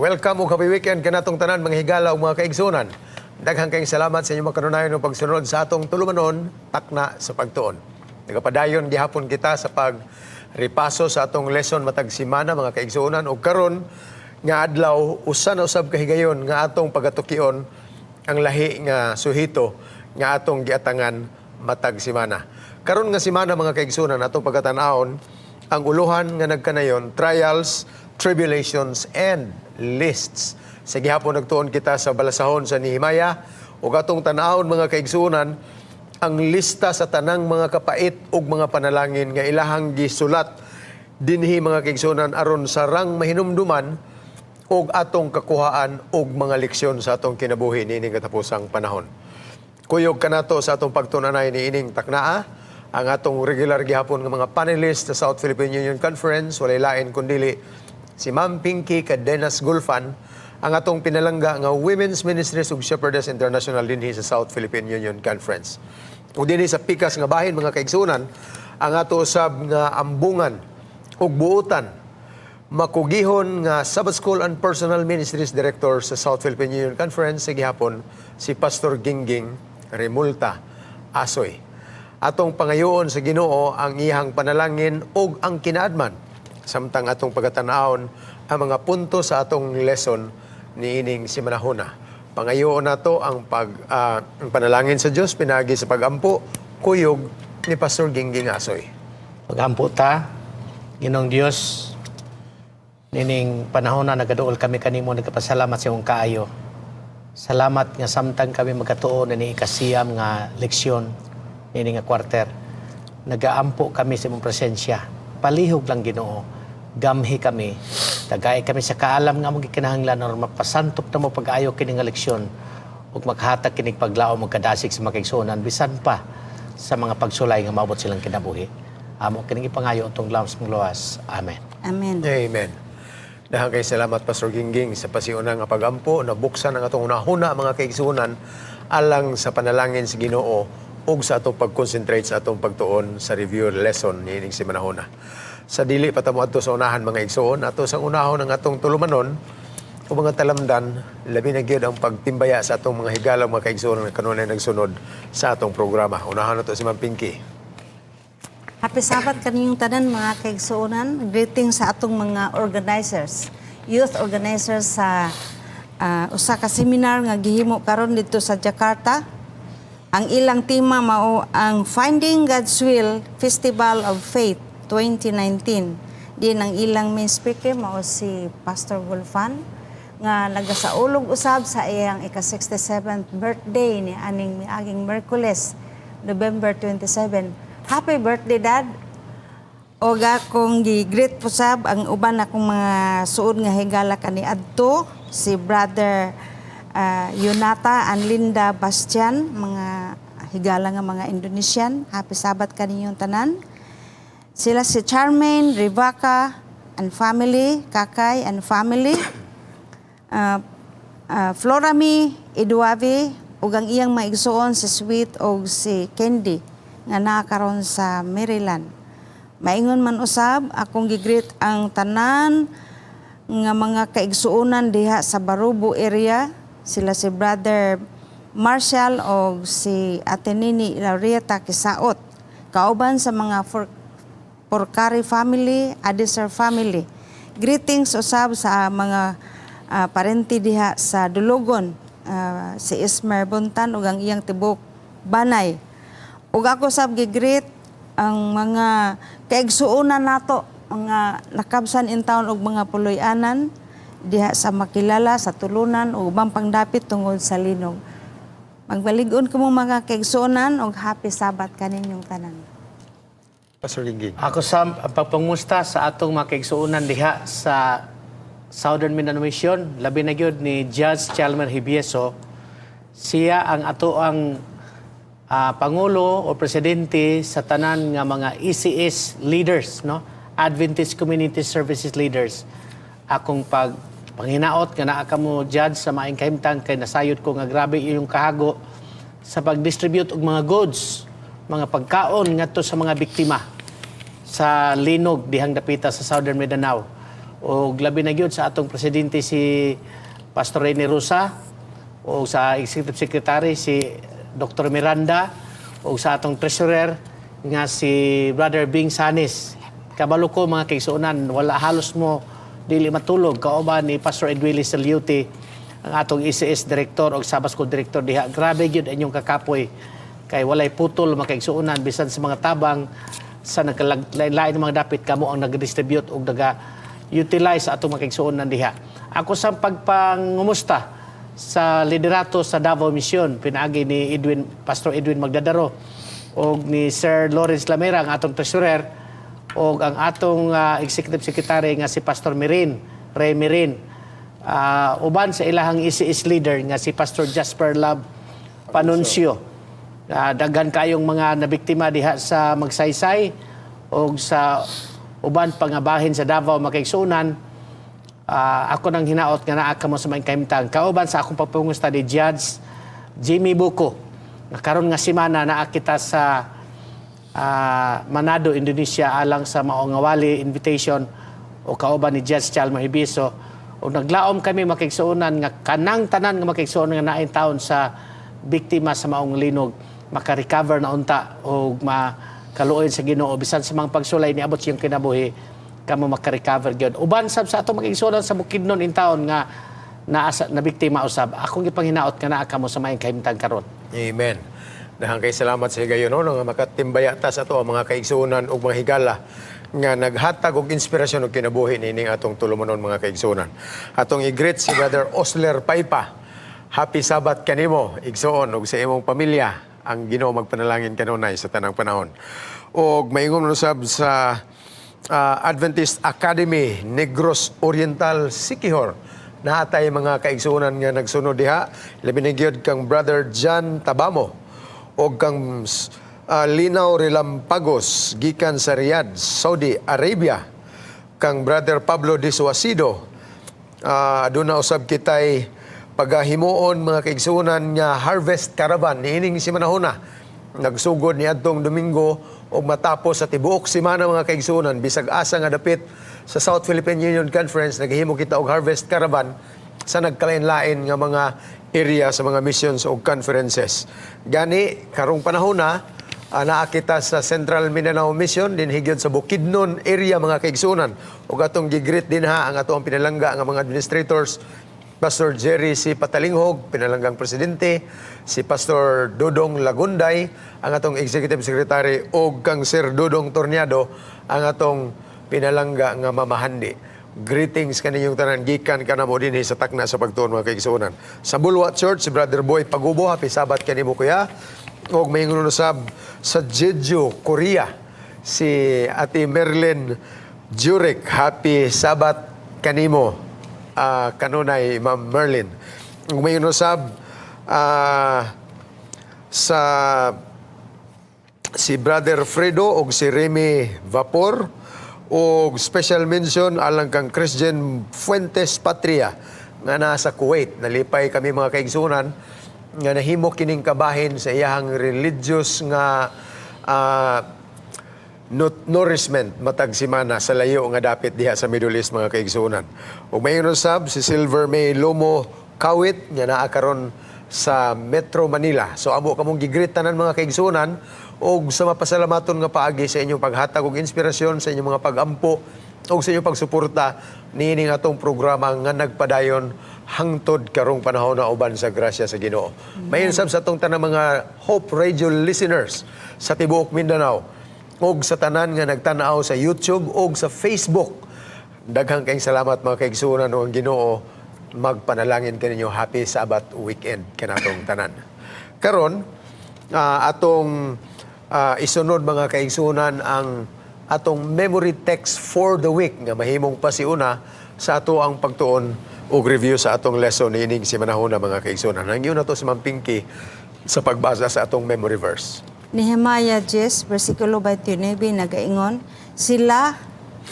Welcome ug happy weekend kanatong tanan, mga higala ug mga kaigsunan. Daghang kayong salamat sa inyong makanunayon ug pagsunod sa atong tulumanon, Takna sa Pagtuon. Nagapadayon gihapon kita sa pag ripaso sa atong lesson matag simana, mga kaigsuonan, ug karon nga adlaw, usa na usab kahigayon nga atong pagatukion ang lahi nga suhito nga atong giatangan matag simana. Karon nga simana, mga kaigsunan, atong pagatan-awon ang uluhan nga nagkanayon, Trials, Tribulations and Lists. Sa gihapon nagtuon kita sa balasahon sa Nehemiah ug atong tan-awon, mga kaigsunan, ang lista sa tanang mga kapait ug mga panalangin nga ilahang gisulat dinhi, mga kaigsunan, aron sarang mahinumduman ug atong kakuhaan og mga leksyon sa atong kinabuhi niining katapusang panahon. Kuyog kanato sa atong pagtunanay niining taknaa ang atong regular gihapon nga mga panelists sa South Philippine Union Conference, walay lain kundili si Ma'am Pinky Cadenas Gulfan, ang atong pinalangga nga Women's Ministries ug Shepherdess International dinhi sa South Philippine Union Conference. Ug dinhi sa pikas nga bahin, mga kaigsunan, ang ato usab nga ambungan ug buutan makugihon nga Sabbath School and Personal Ministries Director sa South Philippine Union Conference sa gihapon, si Pastor Gingging Remulta Asoy. Atong pangayoon sa Ginoo ang iyang panalangin ug ang kinaadman samtang atong pagatan-awon ang mga punto sa atong lesson niining simanahuna. Pangayoon nato ang panalangin sa Dios pinagi sa pagampo kuyog ni Pastor Gingging Asoy. Pagampo ta. Ginoong Dios, nining panahon na nagaduol kami kanimo, nagpasalamat sa imong kaayo. Salamat nga samtang kami magkatuon ni ikasiyam nga leksyon niini nga quarter, nagaampo kami sa imong presensya. Palihog lang, Ginoo. Gamhi kami. Tagay kami sa kaalam nga among gikinahanglan aron mapasantop namo pag-ayo kini nga leksyon ug maghatag kinig paglaom ug kadasig sa mga kaigsuonan bisan pa sa mga pagsulay nga maabot silang kinabuhi. Amo kining ipangayo atong lams mong luwas. Amen. Amen. Amen. Daghang kay salamat, Pastor Gingging, sa pasiuna nga pagampo. Nabuksan ang atong hunahuna, mga kaigsuonan, alang sa panalangin sa Ginoo ug sa atong pag-concentrate sa atong pagtuon sa review lesson niining simanahuna. Sa dili pa ta moadto sa unahan, mga igsoon, ato sang unahon ang atong tulumanon o mga talamdan, labi na gyud ang pagtimbaya sa atong mga higalang mga kaigsuonan nga kanunay nagsunod sa atong programa. Unahan nato si Ma'am Pinky. Happy Sabbath kaninyong tanan, mga kaigsuonan. Greetings sa atong mga organizers, youth organizers sa usa ka seminar nga gihimo karon dito sa Jakarta. Ang ilang tema mao ang Finding God's Will Festival of Faith 2019. Din ang ilang main speaker mao si Pastor Gulfan nga nagasaulog usab sa iyang ika-67th birthday ni aning miaging Merkules, November 27. Happy birthday, Dad! Og akong gi-greet po sab ang uban akong mga suod nga higala kani adto, si Brother Yunata and Linda Bastian, mga higala nga mga Indonesian. Happy Sabbath kaninyong tanan. Sila si Charmaine Rivaka and family, Kakay and family. Florami Eduavi ug ang iyang maigsuon si Sweet og si Candy nga naa karon sa Maryland. Maingon man usab akong gi-greet ang tanan nga mga kaigsuonan diha sa Barubo area, sila si Brother Marshall og si Ate Nini Laurieta Kisaot, kauban sa mga Porcari family, Adiser family. Greetings usab sa mga parente diha sa Dulugon, si Ismer Buntan ug ang iyang tibok banay. Ug ako sab gi-greet ang mga kaigsuonan nato, mga nakabsan in town ug mga puloy-anan diha sa Makilala, sa Tulunan ug ubang pangdapit tungod sa linog. Magbalig-on kamo, mga kaigsuonan, ug happy Sabbath kaninyong tanan. Pastor Gingging. Ako sa ang pagpangusta sa atong mga kaigsuonan diha sa Southern Mindanao Mission, labi na gyud ni Judge Chalmer Hibieso. Siya ang ato ang pangulo o presidente sa tanan nga mga ACS leaders, no? Adventist Community Services leaders. Akong pag panghinaot nga naa kamo, Judge, sa maayong kahimtang kay nasayod ko nga grabe iyong kahago sa pag-distribute og mga goods, mga pagkaon ngadto sa mga biktima sa linog dihang dapita sa Southern Mindanao. O labi na gyud sa atong presidente, si Pastor Rene Rosa, o sa executive secretary, si Dr. Miranda, o sa atong treasurer nga si Brother Bing Sanis. Kabalo ko, mga kaigsuonan, wala halos mo dili matulog kauban ni Pastor Edwili Salyuti, ang atong ECS director o Sabbath School director diha. Grabe gyud inyong kakapoy kay walay putol, mga kaigsuonan, bisan sa mga tabang sa nagkalain ng mga dapit, kamo ang nag-distribute og naga-utilize sa atong mga kaigsuonan diha. Ako sa pagpangumusta sa liderato sa Davao Mission pinaagi ni Edwin, Pastor Edwin Magdadaro, og ni Sir Lawrence Lamera, ang atong treasurer, og ang atong executive secretary nga si Pastor Mirin Ray Mirin, uban sa ilahang ECS leader nga si Pastor Jasper Love Panuncio. Daghan kayong mga nabiktima diha sa Magsaysay og sa uban pa nga bahin sa Davao, mga kaigsuonan. Ako nang hinaot nga naa kamo sa maayong kahimtang. Kauban sa akong pagpangusta ni Judge Jimmy Buko. Nga karon nga semana naa kita sa Manado, Indonesia alang sa maong wali invitation o kauban ni Judge Chalmo Hibiso. O naglaom kami, mga kaigsuonan, nga kanang tanan nga mga kaigsuonan nga nain taon sa biktima sa maong linog maka-recover na unta o makaluoy sa Ginoo bisan sa mga pagsulay niabot siyang kinabuhi, kamo maka-recover gyud. Uban sab sa atong mga kaigsuonan sa Bukidnon in taon nga naa sa, na biktima usab. Akong gipanghinaot nga naa kamo sa maayong kahimtang karon. Amen. Daghan kay salamat sa higayon, no, nga makatimbaya ta sa ato ang mga kaigsuonan ug mga higala nga naghatag og inspirasyon ug kinabuhi niining atong tulumanon, mga kaigsuonan. Atong i-greet si Brother Osler Paypa. Happy Sabbath kanimo, igsoon, ug sa imong pamilya. Ang Ginoo magpanalangin kanunay sa tanang panahon. Og maingon usab sa Adventist Academy Negros Oriental Siquijor. Naa tay mga kaigsuonan nga nagsunod diha, labi na gyud kang Brother John Tabamo og kang Linaw Relampagos gikan sa Riyadh, Saudi Arabia. Kang Brother Pablo Disuasido, aduna usab kitay pagahimuon, mga kaigsuonan, nga harvest caravan niining simanahuna. Nagsugod ni adtong Domingo ug matapos sa tibuok semana, mga kaigsuonan, bisag asa nga dapit sa South Philippine Union Conference, naghimo kita og harvest caravan sa nagkalain-lain nga mga area sa mga missions o conferences. Gani karong panahon na naa kita sa Central Mindanao Mission dinhi gyud sa Bukidnon area, mga kaigsuonan. Ug atong gi-greet dinha ang atoang pinalangga nga mga administrators, Pastor Jerry C. Patalinghog, pinalanggang presidente, si Pastor Dodong Lagunday, ang atong executive secretary, ug kang Sir Dodong Torniado, ang atong pinalangga nga mamahandi. Greetings kaninyong tanan gikan kanamo dinhi sa Takna sa Pagtuon, mga kaigsuonan. Sa Bulwa Church, si Brother Boy Pagubo, happy Sabbath kanimo, kuya. Ug maingon usab sa Jeju, Korea, si Ate Merlin Jurek, happy Sabbath kanimo kanunay, Ma'am Merlin. Ug maingon usab sa si Brother Fredo og si Remy Vapor, og special mention alang kang Christian Fuentes Patria nga nasa Kuwait. Nalipay kami, mga kaigsunan, nga nahimo kining kabahin sa iyahang religious nga nourishment matag semana sa layo nga dapit diha sa Middle East, mga kaigsunan. Ug mayon usab si Silver May Lomo Kawit nga naa karon sa Metro Manila. So amo kamong gi-greet tanan, mga kaigsunan, og sa mapasalamaton nga paagi sa inyong paghatag og inspirasyon, sa inyong mga pagampo ug sa inyong pagsuporta niining atong programa nga nagpadayon hangtod karong panahon na uban sa grasya sa Ginoo. Mayon sab sa atong tanang mga Hope Radio listeners sa tibuok Mindanao ug sa tanan nga nagtan-aw sa YouTube ug sa Facebook. Daghang kayong salamat, mga kaigsuonan, ug ang Ginoo magpanalangin kaninyo. Happy Sabbath weekend kanatong tanan. Karon atong isunod, mga kaigsuonan, ang atong memory text for the week nga mahimong pasiuna sa ato ang pagtuon ug review sa atong lesson niining simanahuna, mga kaigsuonan. Hangyo nato si Ma'am Pinky sa pagbasa sa atong memory verse. Nehemiah 10, versikulo 29, nagaingon, "Sila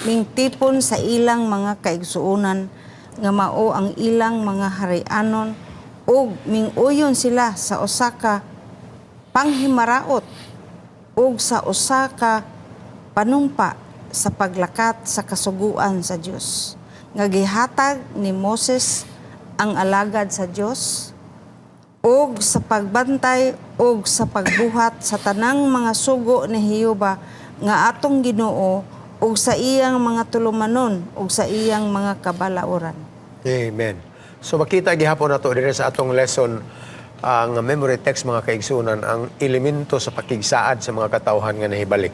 mingtipon sa ilang mga kaigsuonan nga mao ang ilang mga harianon ug minguyon sila sa usa ka panghimaraot ug sa usa ka panumpa sa paglakat sa kasuguan sa Dios." nga gihatag ni Moses ang alagad sa Dios ug sa pagbantay ug sa pagbuhat sa tanang mga sugo ni Jehova nga atong Ginoo ug sa iyang mga tulumanon ug sa iyang mga kabalauran. Amen. So makita gihapon nato diri sa atong lesson ang memory text, mga kaigsunan, ang elemento sa pakigsaad sa mga katawhan nga nahibalik.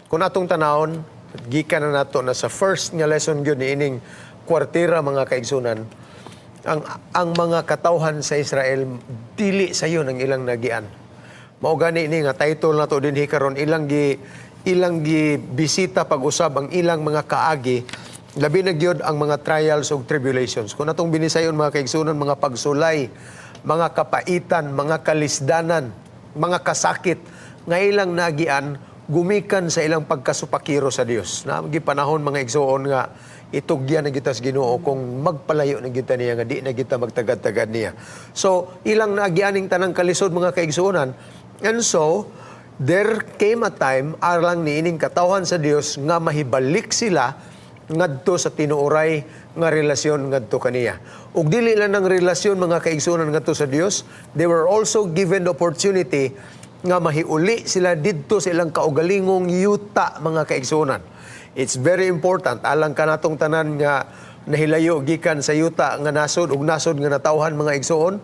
Kung atong tanawon, gikan na nato na sa first nga lesson gyud niining kwartira, mga kaigsunan, ang mga katawhan sa Israel, dili sayon ang ilang nagian. Mao gani ni nga title nato dinhi karon, ilang gi bisita pag-usab ang ilang mga kaagi, labi na gyud ang mga trials ug tribulations. Kung atong binisayon, mga kaigsunan, mga pagsulay, mga kapaitan, mga kalisdanan, mga kasakit nga ilang nagian gumikan sa ilang pagkasupakiro sa Dios. Na panahon, mga igsuon, nga itugyan na kita sa Ginoo kung magpalayo na kita niya, nga di na kita magtagad-tagad niya. So ilang naagianing tanang kalisod, mga kaigsuonan, and so there came a time alang niining katawhan sa Dios nga mahibalik sila ngadto sa tinuoray nga relasyon ngadto kaniya. Ug dili lang ng relasyon, mga kaigsuonan, ngadto sa Dios, they were also given the opportunity nga mahiuli sila didto sa ilang kaugalingong yuta, mga kaigsuonan. It's very important alang kanatong tanan nga nahilayo gikan sa yuta nga nasod ug nasod nga natawhan, mga igsuon.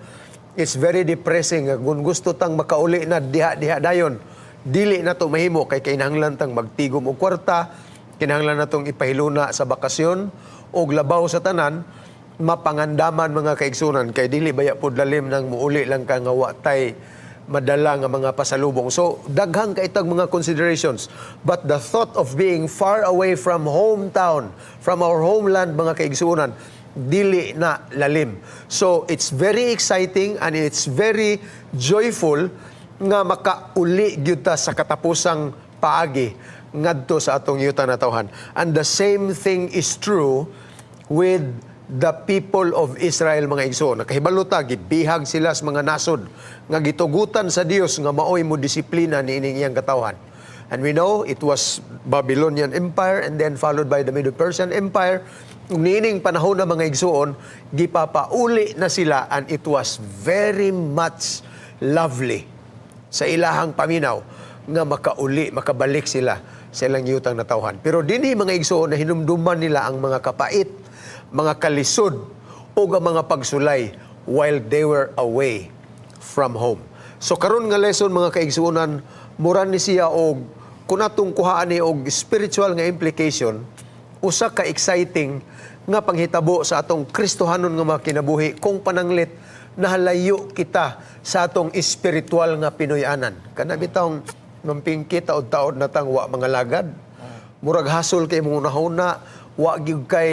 It's very depressing nga kung gusto tang makauli na diha diha dayon, dili na to mahimo kay kinahanglan tang magtigom og kwarta, kinahanglan natong ipahiluna sa bakasyon og labaw sa tanan, mapangandaman, mga kaigsunan, kay dili baya pud lalim nang muuli lang ka nga wa tay madala nga mga pasalubong. So daghang kaitag mga considerations. But the thought of being far away from hometown, from our homeland, mga kaigsunan, dili na lalim. So it's very exciting and it's very joyful nga makauli gyud ta sa katapusang paagi ngadto sa atong yuta natawhan. And the same thing is true with the people of Israel, mga igsoon. Nakahibalo ta, gibihag sila sa mga nasod nga gitugutan sa Dios nga maoy mo disiplina niining iyang katawhan. And we know it was Babylonian Empire and then followed by the Medo-Persian Empire. Ug niining panahon na, mga igsoon, gipapauli na sila and it was very much lovely sa ilahang paminaw nga makauli, makabalik sila sa ilang yutang natawhan. Pero dinhi, mga igsoon, na hinumduman nila ang mga kapait, mga kalisod o ang mga pagsulay while they were away from home. So karon nga lesson, mga kaigsuonan, mura ni siya og kung atong kuhaan ni og spiritual nga implication, usa ka exciting nga panghitabo sa atong Kristohanon nga mga kinabuhi kung pananglit nahalayo kita sa atong espiritual nga Pinoyanan. Kana bitawng mampingki, taod-taod na tang wa mga lagad. Murag hasol kay mong unahuna, wa gyud kay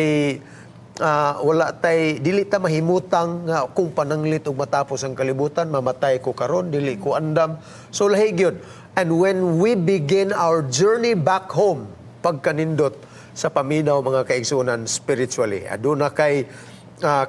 wala tay, dili ta mahimutang nga kung pananglit og matapos ang kalibutan, mamatay ko karon, dili ko andam. So lahi gyud. And when we begin our journey back home, pagkanindot sa paminaw, mga kaigsunan, spiritually, aduna kay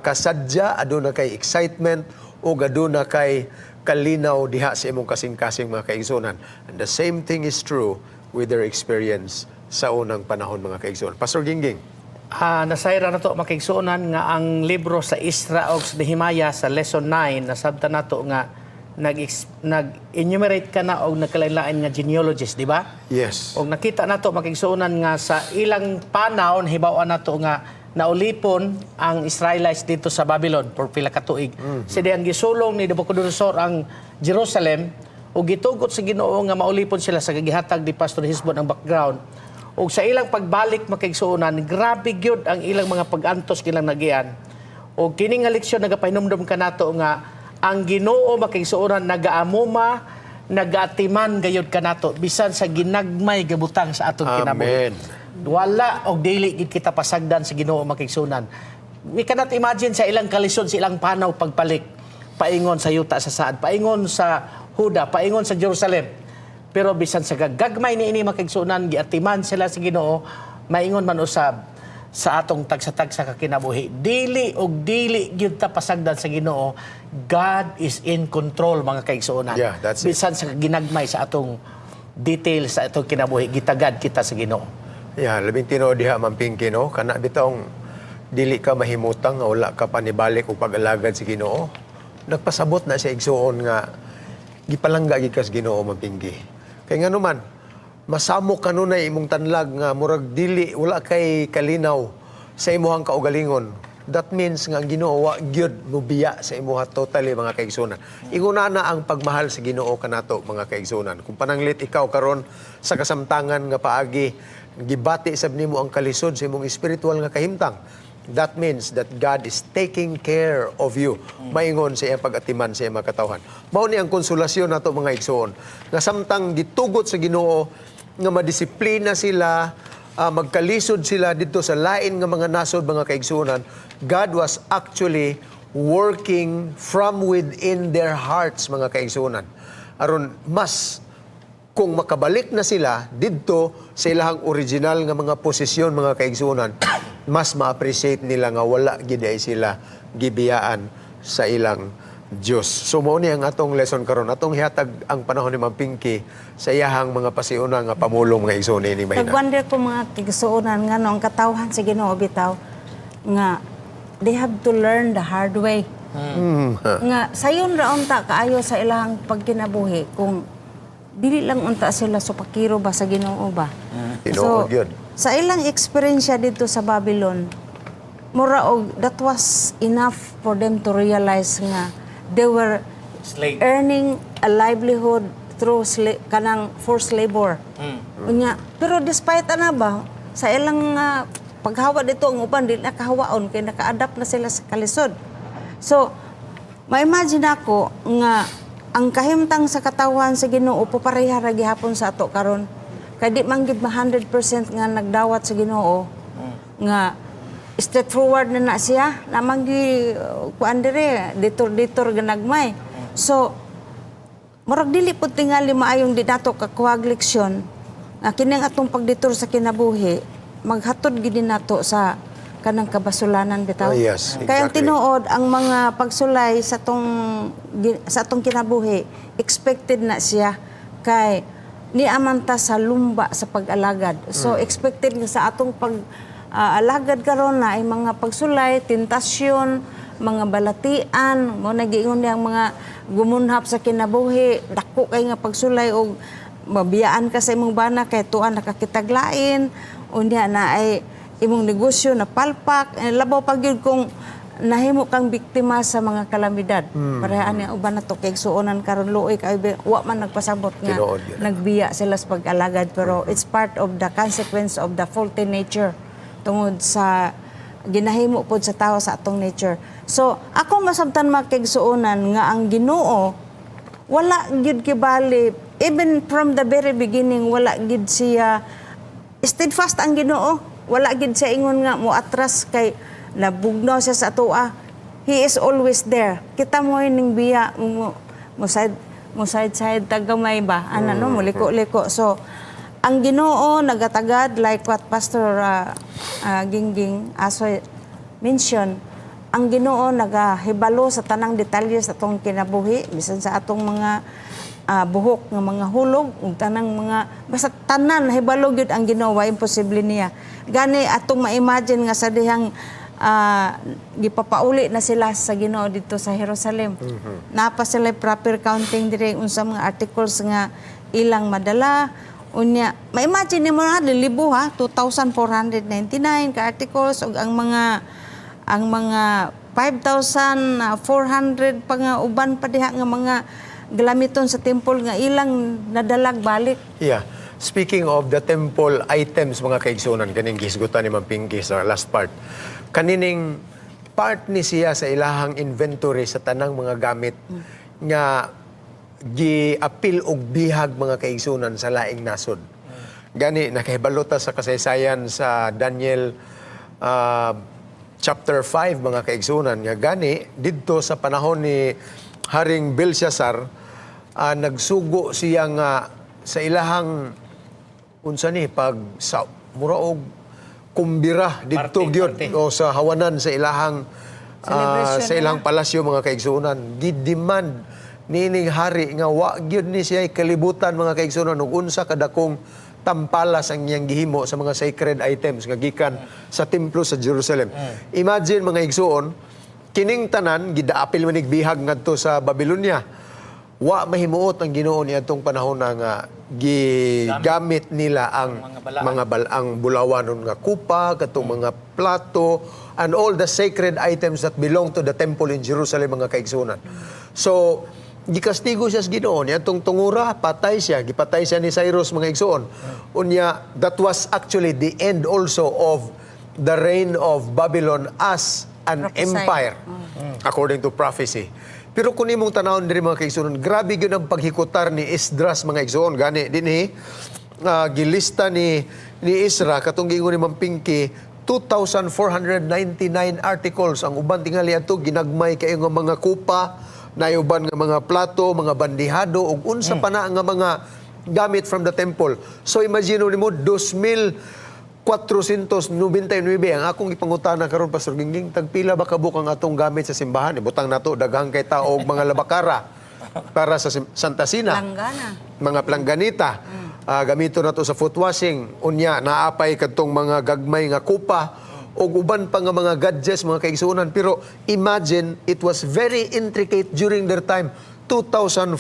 kasadya, aduna kay excitement ug aduna kay kalinaw diha sa imong kasing-kasing, mga kaigsunan. And the same thing is true with their experience sa unang panahon, mga kaigsunan. Pastor Gingging. Nasayran nato, makaigsuonan, nga ang libro sa Ezra og sa Nehemiah sa lesson 9, nasabtan nato nga nag-enumerate ka na og nagkalain-lain nga genealogies, di ba? Yes. Og nakita nato, makigsuonan, nga sa ilang panahon, hibaw-an nato nga naulipon ang Israelites dito sa Babylon for pila ka tuig. Mm. Ang gisulong ni Nabucodonosor ang Jerusalem ug gitugot sa Ginoo nga maulipon sila sa gihatag ni Pastor Hisbon ang background. Ug sa ilang pagbalik, makigsuonan, grabe gyud ang ilang mga pag-antos kilang nagian. O kini nga leksyon nagapahinumdom kanato nga ang Ginoo, makigsuonan, nagaamuma, nagaatiman gayud kanato bisan sa ginagmay gabutang sa atong kinabuhi. Amen. Wala og dili gid kita pasagdan sa Ginoo, makigsuonan. We cannot imagine sa ilang kalisod sa ilang panaw pagpalik paingon sa yuta sa saad, paingon sa Huda, paingon sa Jerusalem. Pero bisan sa gagagmay niini, makigsuonan, giatiman sila sa Ginoo. Maingon man usab sa atong tagsa-tagsa ka kinabuhi, dili og dili gyud ta pasagdan sa Ginoo. God is in control, mga kaigsuonan. Yeah, that's it. Bisan sa ginagmay sa atong detail sa atong kinabuhi, gitagad kita sa Ginoo. Yeah, labing tinuod diha, Ma'am Pinky, no? Kana bitawng Dili ka mahimutang nga wala ka panibalik og pag-alagad sa Ginoo. Nagpasabot na siya, igsuon, nga gipalangga gid ka sa Ginoo, Ma'am Pinky. Kay ngano man, masamok kanunay imong tanlag nga murag dili, wala kay kalinaw sa imuhang kaugalingon. That means nga ang Ginoo wa gyud mubiya sa imuha totally, mga kaigsunan. Inguna na ang pagmahal sa Ginoo kanato, mga kaigsunan. Kung pananglit ikaw karon sa kasamtangan nga paagi gibati sab nimo ang kalisod sa imong espiritual nga kahimtang, that means that God is taking care of you. Maingon sa iyang pag-atiman sa iyang mga katawhan. Mao ni ang konsolasyon nato, mga igsoon. Nga samtang gitugot sa Ginoo nga madisiplina sila, magkalisod sila dito sa lain nga mga nasod, mga kaigsuonan, God was actually working from within their hearts, mga kaigsuonan. Aron mas kung makabalik na sila didto sa ilahang original nga mga posisyon, mga kaigsuonan, mas ma-appreciate nila nga wala gid ay sila gibiyaan sa ilang Diyos. So mao ni ang atong lesson karon. Atong hihatag ang panahon ni Ma'am Pinky sa iyahang mga pasiuna nga pamulong, mga igsoon, ini mahina. Nag-wonder ko, mga kaigsuonan, nga no, ang katawhan sa Ginoo bitaw nga they have to learn the hard way. Nga sayon ra unta kaayo sa ilang pagkinabuhi kung dili lang unta sila supakiro ba sa Ginoo ba. Tinuod yun. Sa ilang eksperyensya dito sa Babylon, mura og that was enough for them to realize nga they were Slave. Earning a livelihood through kanang forced labor. Unya, pero despite ana ba, sa ilang paghawa dito ang uban di nakahawaon kay naka-adapt na sila sa kalisod. So, ma-imagine ako nga ang kahimtang sa katawan sa Ginoo pareha ra gihapon sa ato karon. Kay di man gid ma 100% nga nagdawat sa Ginoo nga straightforward na na siya namang gi kuan dire detour-detour ganagmay. So, murag dili pud tingali maayong di nato kakuhag leksyon nga kining atong pagdetour sa kinabuhi maghatod gid nato sa kanang kabasulanan bitaw. Oh, yes, Kaya ang exactly. tinuod ang mga pagsulay sa atong kinabuhi, expected na siya kay niaman ta sa lumba sa pag-alagad. So expected nga sa atong pag alagad karon na ay mga pagsulay, tentasyon, mga balatian, mo nagiingon niyang mga gumunhap sa kinabuhi, dako kay nga pagsulay og mabiyaan ka sa imong bana kay tuan nakakitaglain, unya na ay imong negosyo na palpak, eh, labaw pa gyud kung nahimo kang biktima sa mga kalamidad. Pareha ani uban na to kay suonan karon, luoy kay wa man nagpasabot nga Tinuod yun. Nagbiya sila sa pag-alagad, pero it's part of the consequence of the faulty nature tungod sa ginahimo pod sa tao sa atong nature. So, ako masabtan, mga kaigsuonan, nga ang Ginoo wala gyud kibali, even from the very beginning wala gyud siya, steadfast ang Ginoo. Wala gyud siya ingon nga mo atras kay nabugnaw siya sa atoa. He is always there. Kita mo ning biya mo, mo side side tagamay ba ana no, mo liko-liko. So ang Ginoo nagatagad, like what Pastor Gingging Asoy mention, ang Ginoo nagahibalo sa tanang detalye sa atong kinabuhi, bisan sa atong mga buhok nga mga hulog ug tanang mga, basta tanan hibalo gyud ang Ginoo, wa imposible niya. Gani atong ma-imagine nga sa dihang gipapauli na sila sa Ginoo dito sa Jerusalem, napa sila proper counting dire unsa mga articles nga ilang madala. Unya ma-imagine nimo na libo ha, 2,499 ka articles ug ang mga 5,400 pa nga uban pa diha nga mga galamiton sa temple nga ilang nadalag balik. Yeah. Speaking of the temple items, mga kaigsunan, kaning gisgutan ni Ma'am Pinky sa last part. Kanining part ni siya sa ilahang inventory sa tanang mga gamit nga gi-apil og bihag, mga kaigsunan, sa laing nasod. Gani nakahibalo ta sa kasaysayan sa Daniel chapter 5, mga kaigsunan, nga gani didto sa panahon ni Haring Belshazzar, nagsugo siya nga sa ilahang unsa ni pag sa mura og kumbira didto Parte, gyud parte. o sa hawanan sa ilahang Celebration sa ilang palasyo, mga kaigsuonan, gidemand niining hari nga wa gyud ni siya kalibutan, mga kaigsuonan, ug unsa kadakong tampalas ang iyang gihimo sa mga sacred items nga gikan sa templo sa Jerusalem. Imagine, mga igsuon, kining tanan gidaapil man bihag ngadto sa Babylonia. Wa mahimuot ang Ginoo niadtong panahon na nga gigamit nila ang mga balaan. Mga ang bulawanon nga kupa, katong mga plato, and all the sacred items that belong to the temple in Jerusalem, mga kaigsunan. So, gikastigo siya sa Ginoo niadtong tungura, patay siya, gipatay siya ni Cyrus, mga igsuon. Unya, that was actually the end also of the reign of Babylon as an Prophesied. Empire according to prophecy. Pero kung imong tanawon diri, mga kaigsuonan, grabe gyud ang paghikutar ni Esdras, mga igsuon. Gani dinhi gilista ni Ezra katong giingon ni Ma'am Pinky, 2,499 articles. Ang uban tingali adto ginagmay kayo nga mga kupa, na uban nga mga plato, mga bandihado ug unsa pa na nga mga gamit from the temple. So imagine nimo, 2,499. Ang akong ipangutana karon, Pastor Gingging, tagpila ba kabuk ang atong gamit sa simbahan? Ibutang nato daghang kay tao og mga labakara para sa Santa Cena. Langgana. Mga plangganita. Ah, gamito nato sa foot washing. Unya, naapay kadtong mga gagmay nga kupa og uban pa nga mga gadgets, mga kaigsuonan. Pero imagine, it was very intricate during their time. 2,499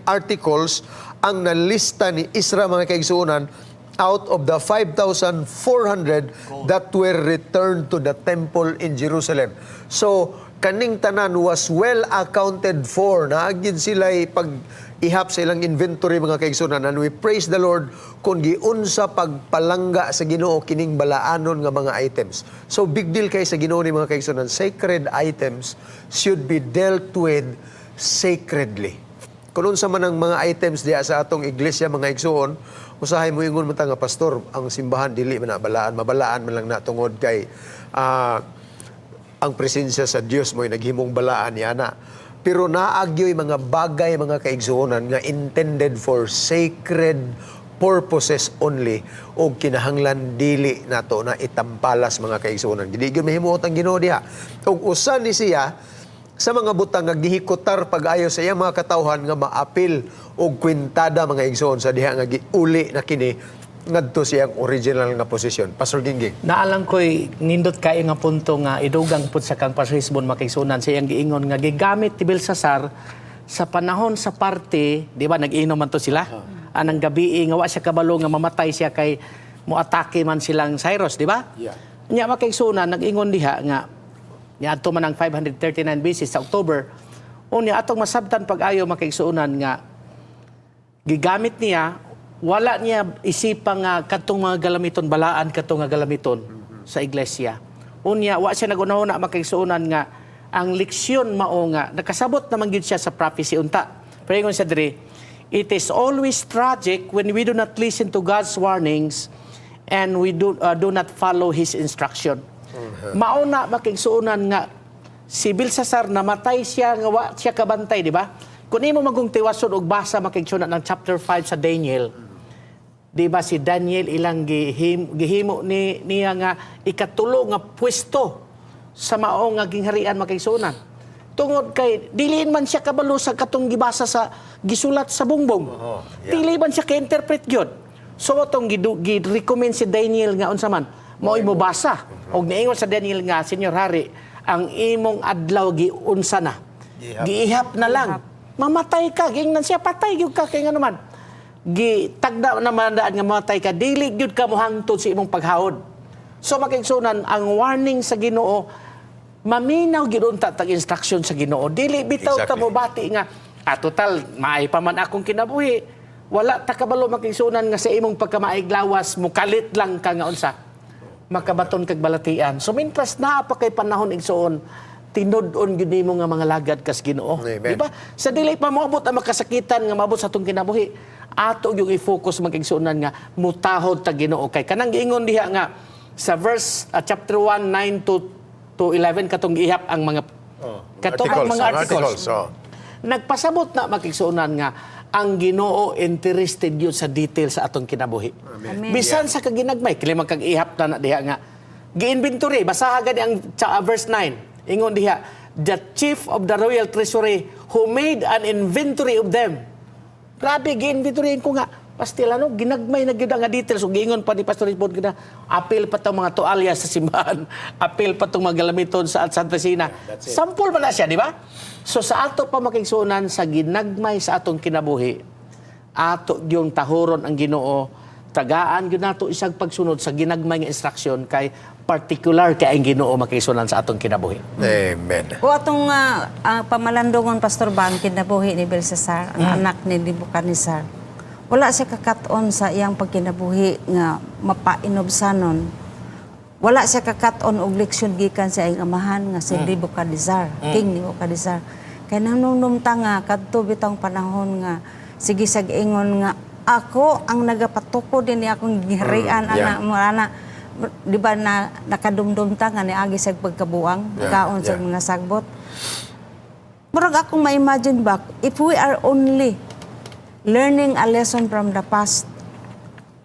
articles ang nalista ni Ezra, mga kaigsuonan, out of the 5,400 that were returned to the temple in Jerusalem. So, kaning tanan was well accounted for. Naagid sila pag ihap sa ilang inventory, mga kaigsunan, and we praise the Lord kung giunsa pagpalangga sa Ginoo kining balaanon nga mga items. So big deal kay sa Ginoo ni, mga kaigsunan. Sacred items should be dealt with sacredly. Kung unsa man ang mga items diya sa atong iglesia, mga igsuon, usahay mo ingon man ta nga, "Pastor, ang simbahan dili man na balaan, mabalaan man lang na tungod kay ang presensya sa Dios mo'y naghimong balaan niya na." Pero naagyo'y mga bagay, mga kaigsuonan, nga intended for sacred purposes only o kinahanglan dili nato na itampalas, mga kaigsuonan. Dili gyud mahimuot ang Ginoo diha. Ug usa ni siya sa mga butang nga gihikutar pag-ayo sa iyang mga katawhan nga maapil og kwintada, mga igsoon, sa diha nga giuli na kini ngadto siyang original nga posisyon. Pastor Gingging. Naalang ko'y nindot kayo nga punto nga idugang pud sa kang Pastor Hisbon, makaigsunan, sa iyang giingon nga gigamit ni Belsasar sa panahon sa party, di ba nag-inom man to sila? Anang gabi nga wa siya kabalo nga mamatay siya kay moatake man silang Cyrus, di ba? Yeah. Nya, makaigsunan, nag-ingon diha nga niadto man ang 539 BC sa October. Unya, atong masabtan pag-ayo, makaigsuonan, nga gigamit niya, wala niya isipa nga kadtong mga galamiton balaan, kadtong nga galamiton sa iglesia. Unya, wa siya nagunahuna, makaigsuonan, nga ang leksyon mao nga nakasabot naman gyud siya sa prophecy unta. Pero ingon siya diri, "It is always tragic when we do not listen to God's warnings and we do not follow His instruction." Mao na, makaigsuonan, nga si Belsasar namatay siya nga wa siya kabantay, di ba? Kung imo magong tiwason og basa, makaigsuonan, ng chapter 5 sa Daniel, di ba si Daniel ilang gihimo ni niya nga ikatulo nga pwesto sa mao nga gingharian, makaigsuonan? Tungod kay diliin man siya kabalo sa katong gibasa sa gisulat sa bungbong. Dili man siya ka-interpret gyud. So atong gi-recommend si Daniel nga unsa man mao'y mobasa. Og niingon sa Daniel nga, "Senyor Hari, ang imong adlaw giunsa na." Gihap. Giihap na lang. Mamatay ka, giingnan siya, patay gyud ka kay nga naman. Gitagda naman daan nga mamatay ka, dili gyud ka mohangtod sa imong paghahod. So makaigsunan, ang warning sa Ginoo, maminaw gyud unta tag instruction sa Ginoo. Dili bitaw ta mobati nga, "Ah, total maay pa man akong kinabuhi." Wala ta kabalo, makaigsunan, nga sa imong pagkamaiglawas mukalit lang ka nga unsa makabaton kag balatian. So mintras naa pa kay panahon, igsuon, tinud-on gyud nimo nga mga lagad kas Ginoo. Amen. Di ba? Sa dili pa moabot ang makasakitan nga maabot sa atong kinabuhi, ato yung i-focus, makaigsuonan, nga mutahod ta Ginoo kay kanang giingon diha nga sa verse chapter 1 9 to 11, katong gihap ang mga katong Articles, mga articles. Articles, oh. Nagpasabot na, makigsuonan, nga ang Ginoo interested yun sa detail sa atong kinabuhi. Amen. Bisan sa kaginagmay, kili man kag ihap na na diha nga gi-inventory, basaha gani ang verse 9. Ingon diha, "The chief of the royal treasury who made an inventory of them." Grabe, gi-inventory ko nga Pastil ano, ginagmay na gyud ang nga details ug giingon pa ni Pastor Richmond gina apil pa tong mga tualya sa simbahan, apil pa tong mga galamiton sa Santa Cena. Sample man na siya, di ba? So sa ato pa makigsuonan sa ginagmay sa atong kinabuhi, ato yung tahuron ang Ginoo, tagaan gyud nato isang pagsunod sa ginagmay nga instruction kay particular kay ang Ginoo makigsuonan sa atong kinabuhi. Amen. O atong pamalandungon, Pastor Bang, kinabuhi ni Belshazzar, ang anak ni Nebuchadnezzar. Wala siya kakat-on sa iyang pagkinabuhi nga mapainobsanon. Wala siya kakat-on og leksyon gikan sa iyang amahan nga si Nebuchadnezzar, King Nebuchadnezzar. Kay nanumnum ta nga kadto bitang panahon nga sige sag ingon nga ako ang nagapatukod din akong giharian ana mo ana, di ba, na nakadumdum ta nga niagi sa pagkabuang, kaon sa mga sagbot. Murag akong ma-imagine back, if we are only learning a lesson from the past,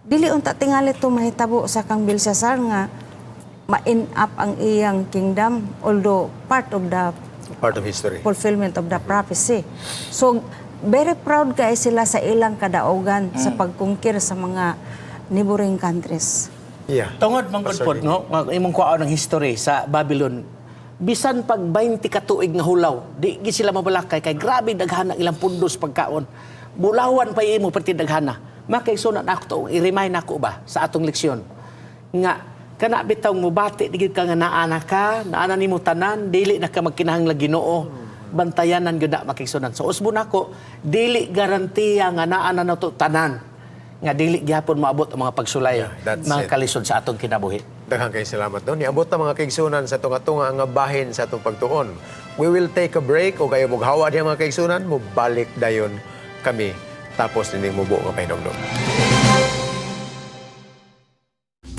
dili unta tingali to mahitabo sa kang Belshazzar nga ma-end up ang iyang kingdom, although part of the Part of history. Fulfillment of the prophecy. So, very proud kay sila sa ilang kadaugan sa pagkungkir sa mga neighboring countries. Tungod man gud Pastor pod no, nga imong kuwaon ng history sa Babylon. Bisan pag 20 ka tuig nga hulaw, di gid sila mabalakay kay grabe daghana ilang pundos pagkaon. Bulawan pa imo perti daghana. Makaigsuonan ako to, i-remind ako ba sa atong leksyon nga kana bitaw mubati di gid ka nga naana ka, naana nimo tanan, dili na ka magkinahanglan Ginoo. Bantayanan gyud na, makigsuonan. So usbon nako, dili garantiya nga naana na to tanan nga dili gyapon moabot ang mga pagsulay, That's mga it. kalisod sa atong kinabuhi. Daghang kay salamat no. Niabot ta, mga kaigsuonan, sa tunga-tunga nga bahin sa atong pagtuon. We will take a break o kayo mughawa diha, mga kaigsuonan, mobalik dayon kami tapos nining mubo nga pahinumdom.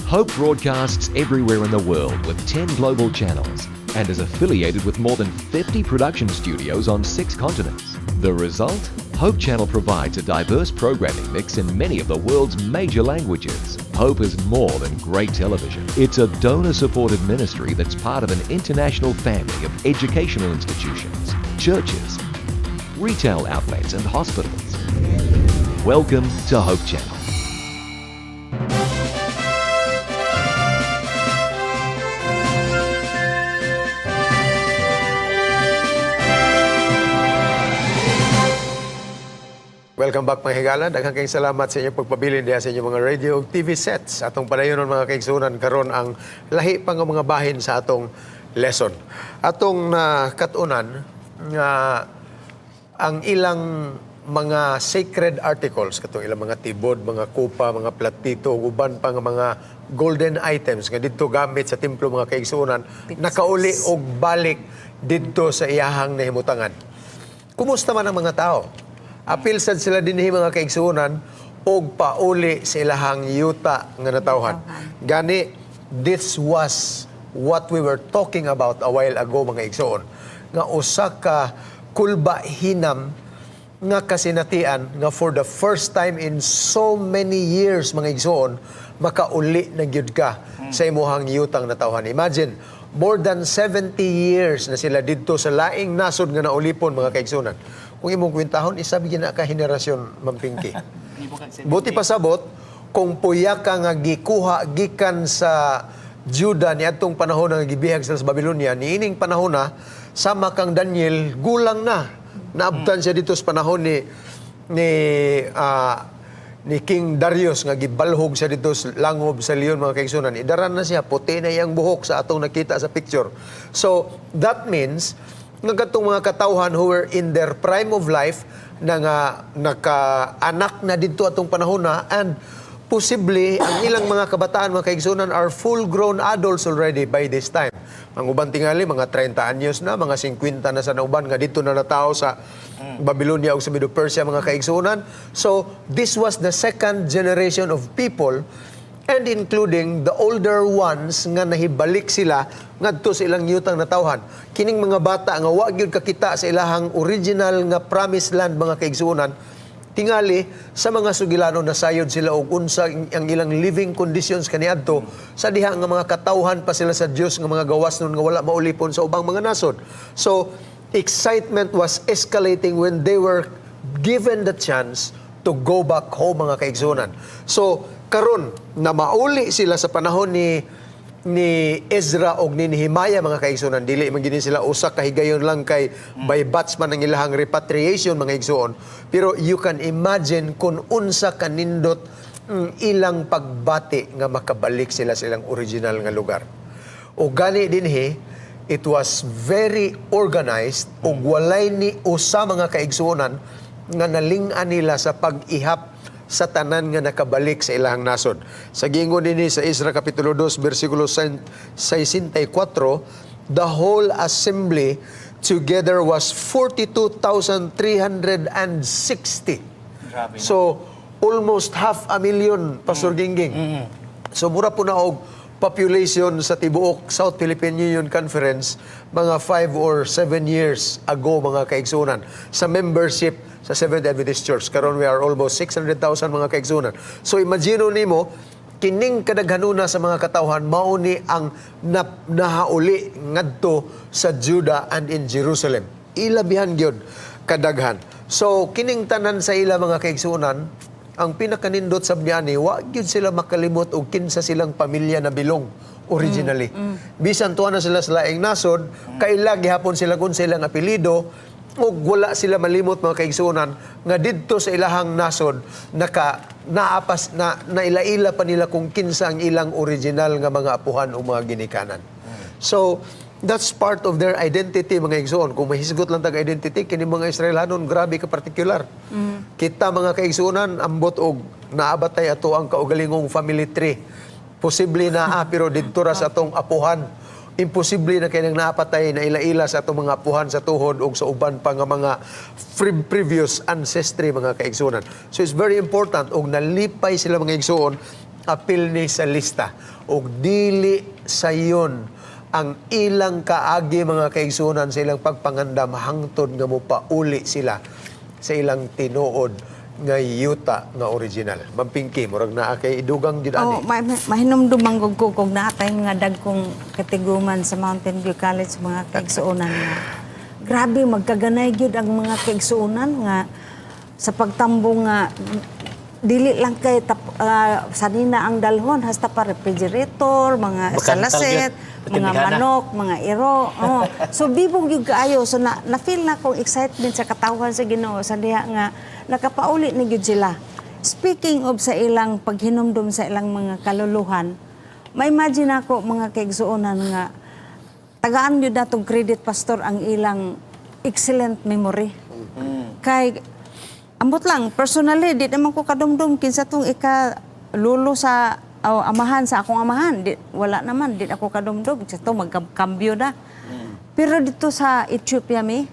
Hope broadcasts everywhere in the world with 10 global channels and is affiliated with more than 50 production studios on six continents. The result? Hope Channel provides a diverse programming mix in many of the world's major languages. Hope is more than great television. It's a donor supported ministry that's part of an international family of educational institutions, churches, retail outlets, and hospitals. Welcome to Hope Channel. Welcome back, mga higala. Daghang kayong salamat sa inyong pagpabilin diha sa inyong mga radio ug TV sets. Atong padayonon, mga kaigsuonan, karon ang lahi pa nga mga bahin sa atong lesson. Atong nakatunan nga ang ilang mga sacred articles, katong ilang mga tibod, mga kupa, mga platito, ug uban pa nga mga golden items nga didto gamit sa templo, mga kaigsuonan, nakauli og balik didto sa iyahang nahimutangan. Kumusta man ang mga tao? Apil sad sila dinhi, mga kaigsuonan, og pauli sa ilahang yuta nga natawhan. Gani this was what we were talking about a while ago, mga igsoon, nga usa ka kulba hinam nga kasinatian nga for the first time in so many years, mga igsoon, makauli na gyud ka sa imuhang yutang natawhan. Imagine, more than 70 years na sila didto sa laing nasod nga naulipon, mga kaigsuonan. Kung imong kwentahon, isa gyud na ka henerasyon, Ma'am Pinky. Buti pasabot, kung puya ka nga gikuha gikan sa Juda ni atong panahon nga gibihag sila sa Babylonia, niining panahon na, sama kang Daniel, gulang na. Naabtan siya dito sa panahon ni King Darius nga gibalhog siya dito sa langob sa leon, mga kaigsuonan. Idaran na siya, puti na iyang buhok sa atong nakita sa picture. So, that means nga katong mga katawhan who were in their prime of life na nga naka-anak na didto atong panahon na and possibly ang ilang mga kabataan, mga kaigsuonan, are full-grown adults already by this time. Ang uban tingali mga 30 anyos na, mga 50 na sa nauban nga dito na natao sa Babylonia o sa Medo-Persia, mga kaigsuonan. So this was the second generation of people and including the older ones nga nahibalik sila ngadto sa ilang yutang natawhan. Kining mga bata nga wa gyud kakita sa ilahang original nga promised land, mga kaigsuonan, tingali sa mga sugilano nasayod sila og unsa ang ilang living conditions kaniadto sa diha nga mga katawhan pa sila sa Dios nga mga gawas nun nga wala maulipon sa ubang mga nasod. So excitement was escalating when they were given the chance to go back home, mga kaigsunan. So karon na mauli sila sa panahon ni Ezra og ni Nehemiah, mga kaigsunan, dili man gini sila usa ka higayon lang kay by batch man ang ilahang repatriation, mga igsuon, pero you can imagine kung unsa kanindot ilang pagbati nga makabalik sila sa ilang original nga lugar. O gani dinhi, it was very organized ug walay ni usa, mga kaigsuonan, nga naling-an nila sa pag-ihap sa tanan nga nakabalik sa ilahang nasod. Sa giingon dinhi sa Ezra Kapitulo 2 versikulo 64, the whole assembly together was 42,360. Grabe, no? So almost half a million, Pastor Gingging. So mura po na og population sa tibuok South Philippine Union Conference mga 5 or 7 years ago, mga kaigsunan, sa membership sa Seventh Adventist Church. Karon we are almost 600,000, mga kaigsunan. So imagine nimo kining kadaghanuna sa mga katawhan mao ni ang nahauli ngadto sa Judah and in Jerusalem. Ilabihan gyud kadaghan. So kining tanan sa ila, mga kaigsunan, ang pinakanindot sa niani, wa gyud sila makalimot og kinsa silang pamilya na bilong originally. Bisan tuwa na sila sa laing nasod, kaila gihapon sila kung sa ilang apelyido, ug wala sila malimot, mga kaigsuonan, nga didto sa ilahang nasod naka naapas na naila-ila pa nila kung kinsa ang ilang original nga mga apuhan o mga ginikanan. So that's part of their identity, mga igsoon. Kung mahisgot lang tag identity, kini mga Israelhanon grabe ka partikular. Kita, mga kaigsuonan, ambot og naabatay ato ang kaugalingong family tree. Posible na pero didto ra sa atong apuhan. Imposible na kay nang naapatay na ila-ila sa atong mga apuhan sa tuhod o sa uban pa nga mga previous ancestry, mga kaigsuonan. So it's very important og nalipay sila, mga igsuon, apil ni sa lista og dili sayon ang ilang kaagi, mga kaigsuonan, sa ilang pagpangandam hangtod nga mopauli sila sa ilang tinuod nga yuta nga original. Ma'am Pinky, murag naa kay idugang gyud ani. Oh, mahinumdum man gud ko kung naa tay mga dagkong katiguman sa Mountain View College, mga kaigsuonan, nga. Grabe magkaganay gyud ang mga kaigsuonan nga sa pagtambong nga dili lang kay sanina ang dalhon, hasta pa refrigerator, mga Bakantal salaset, gyud. mga Patindigana. manok, mga iro. Oh. So bibong gyud kaayo. So na feel na kong excitement sa katawhan sa Ginoo sa diha nga nakapauli na gyud sila. Speaking of sa ilang paghinumdum sa ilang mga kaluluhan, ma-imagine ako, mga kaigsuonan, nga tagaan gyud natong credit, Pastor, ang ilang excellent memory. Kay ambot lang personally, di naman ko kadumdum kinsa tong ika lulo sa o amahan sa akong amahan, di, wala naman, di ako kadumdum sa to, magkambyo na. Pero dito sa Ethiopia, mi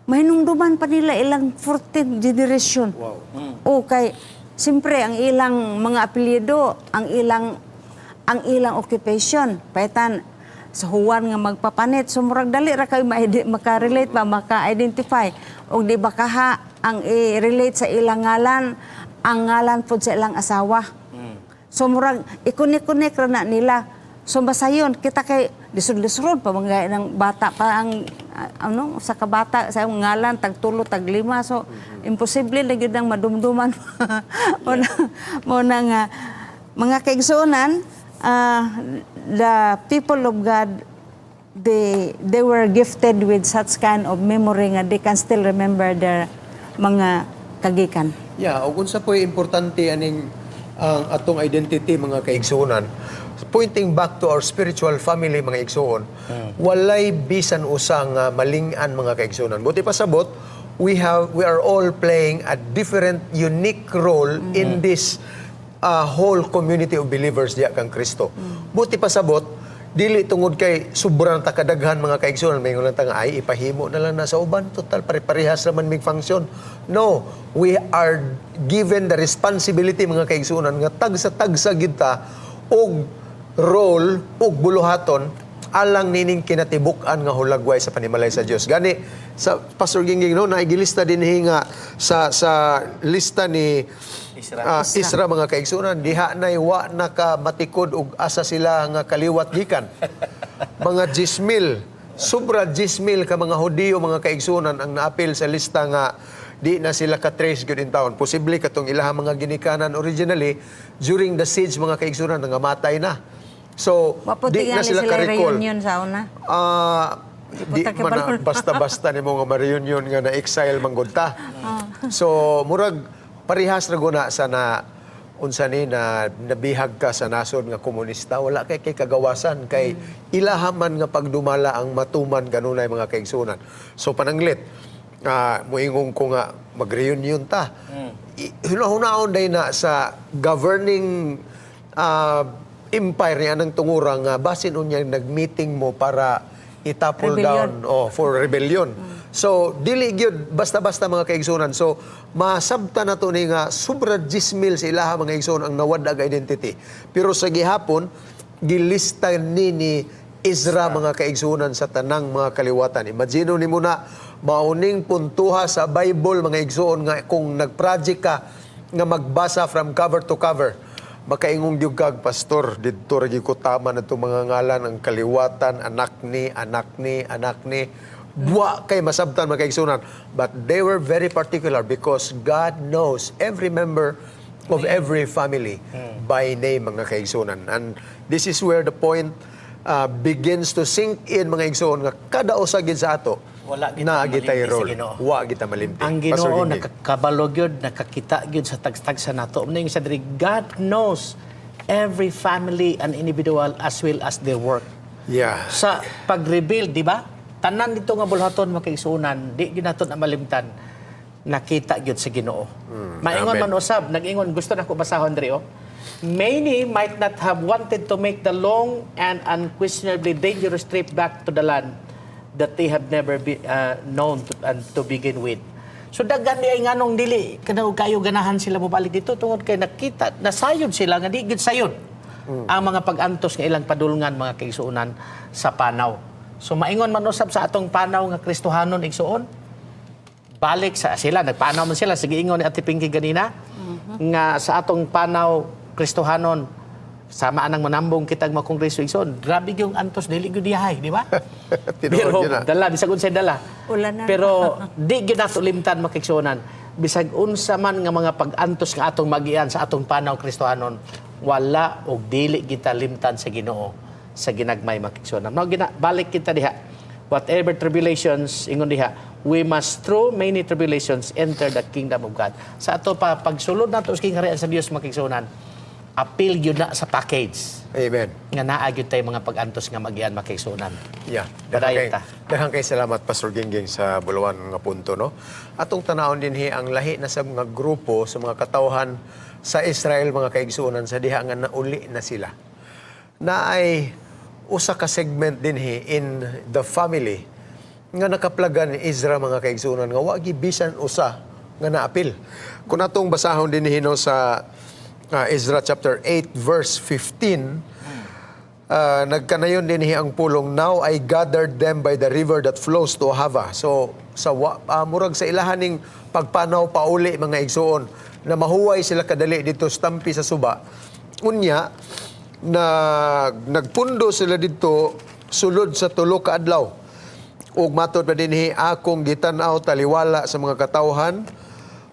mahinumduman pa nila ilang 14th generation. Wow. O kay siyempre ang ilang mga apelyido, ang ilang occupation, paitan sa huwan nga magpapanit. So murag dali ra kayo maka-relate ba, maka-identify. Og di ba kaha ang i-relate sa ilang ngalan, ang ngalan pod sa ilang asawa. So murag i-connect-connect ra na nila. So basayon kita kay lisod-lisod pa mga ng bata pa ang ano sa kabata sa imong ngalan tag tulo, tag lima, so imposible na gyud ang madumduman mo na nga mga kaigsuonan, the people of God, they were gifted with such kind of memory nga they can still remember their mga kagikan. Yeah, ug unsa po'y importante aning ang atong identity, mga kaigsuonan. Pointing back to our spiritual family, mga igsuon, walay bisan usa nga maling-an, mga kaigsuonan. Buti pasabot, we are all playing a different unique role in this whole community of believers diya kang Kristo. Buti pasabot, dili tungod kay sobrang takadaghan, mga kaigsuonan, may lang ta nga, "Ay, ipahimo na lang na sa uban, total pare-parehas naman mig function." No, we are given the responsibility, mga kaigsuonan, nga tagsa-tagsa gyud ta og role ug buluhaton alang nining kinatibuk-an nga hulagway sa panimalay sa Dios. Gani sa Pastor Gingging, no, naigilista din nga sa lista ni Isra. Isra, mga kaigsunan, diha nay wa nakamatikod og asa sila nga kaliwat gikan. Mga 10,000 Sobra 10,000 ka mga Hudiyo, mga kaigsunan, ang naapil sa lista nga di na sila ka-trace gyud in town. Posible katong ilahang mga ginikanan originally during the siege, mga kaigsunan, nangamatay na. So, Wa po di na tingali sila sila ka-recall. reunion sa una. Di po ta man na kabalo. basta-basta nimo nga ma-reunion nga na-exile manggod ta. So murag parehas ra guna sa na unsa ni na nabihag ka sa nasod nga komunista, wala kay kagawasan kay ilaha man nga pagdumala ang matuman kanunay, mga kaigsunan. So pananglit muingong ko nga mag-reunion ta. Hunahunaon day na sa governing empire niya ng tungura nga basin unya nag-meeting mo para itapol Rebellion. down, oh, for rebellion. So dili gyud basta-basta, mga kaigsunan. So masabta na to ni nga sobra 10,000 sa ilaha, mga igsoon, ang nawad-ag identity. Pero sa gihapon gilista ni Ezra, mga kaigsunan, sa tanang mga kaliwatan. Imagine nimo na mauning puntuha sa Bible, mga igsoon, nga kung nag-project ka nga magbasa from cover to cover, makaingong gyud kag, "Pastor, didto ra gyud ko tama na itong mga ngalan, ang kaliwatan, anak ni, anak ni, anak ni." Wa kay masabtan, mga kaigsunan. But they were very particular because God knows every member of every family by name, mga kaigsunan. And this is where the point begins to sink in, mga igsoon, nga kada usa gid sa ato Wala gid naa ta gitay malimti sa role. Ginoo. Wa kita malimti. Ang Pastor Ginoo Gingging. nakakabalo gyud, nakakita gyud sa tagtagsa nato. Mao yung sa diri, God knows every family and individual as well as their work. Sa pag-rebuild, di ba? Tanan dito nga bulhaton, mga kaigsuonan, di gyud nato na malimtan. Nakita gyud sa Ginoo. Maingon Amen. man usab, nag-ingon, gusto na ko basahon diri oh. Many might not have wanted to make the long and unquestionably dangerous trip back to the land that they have never be, known to, and to begin with. So daghan di ay nganong dili kanaw kayo ganahan sila mobalik dito tungod kay nakita nasayod sila nga di gyud sayod ang mga pag-antos nga ilang padulngan, mga kaigsuonan, sa panaw. So maingon man usab sa atong panaw nga Kristohanon, igsuon, balik sa sila, nagpanaw man sila, sige, ingon ni Ate Pinky ganina nga sa atong panaw Kristohanon, sama anang manambong kitag mga kongreso, igsoon, grabe yung antos, dili gyud dihay, di ba? Tinuod Pero yun, ah. dala bisag unsay dala. Ulanan. Pero di gyud nato limtan, mga kaigsuonan, bisag unsa man nga mga pag-antos nga atong magian sa atong panaw Kristohanon, wala og dili kita limtan sa Ginoo sa ginagmay, mga kaigsuonan. Mao gina balik kita diha. Whatever tribulations, ingon diha, we must through many tribulations enter the kingdom of God. Sa ato pa pagsulod nato sa gingharian sa Dios, mga kaigsuonan, apil gyud na sa package Amen. nga naa gyud tay mga pag-antos nga magian, mga kaigsuonan. Daghang Padayon kay, ta. daghang kay salamat, Pastor Gingging, sa bulawan nga punto, no. Atong tanawon dinhi ang lahi na sa mga grupo sa mga katawhan sa Israel, mga kaigsuonan, sa diha nga nauli na sila. Na ay usa ka segment dinhi in the family nga nakaplagan ni Ezra, mga kaigsuonan, nga wa bisan usa nga naapil. Kung atong basahon dinhi, no, sa Ezra chapter 8 verse 15, nagkanayon din ang pulong, "Now I gathered them by the river that flows to Ahava." So sa murag sa ilahaning pagpanaw pauli, mga igsuon, na mahuway sila kadali dito sa tampi sa suba. Unya na nagpundo sila dito sulod sa 3 ka adlaw. Ug matod pa dinhi, akong gitan-aw taliwala sa mga katawhan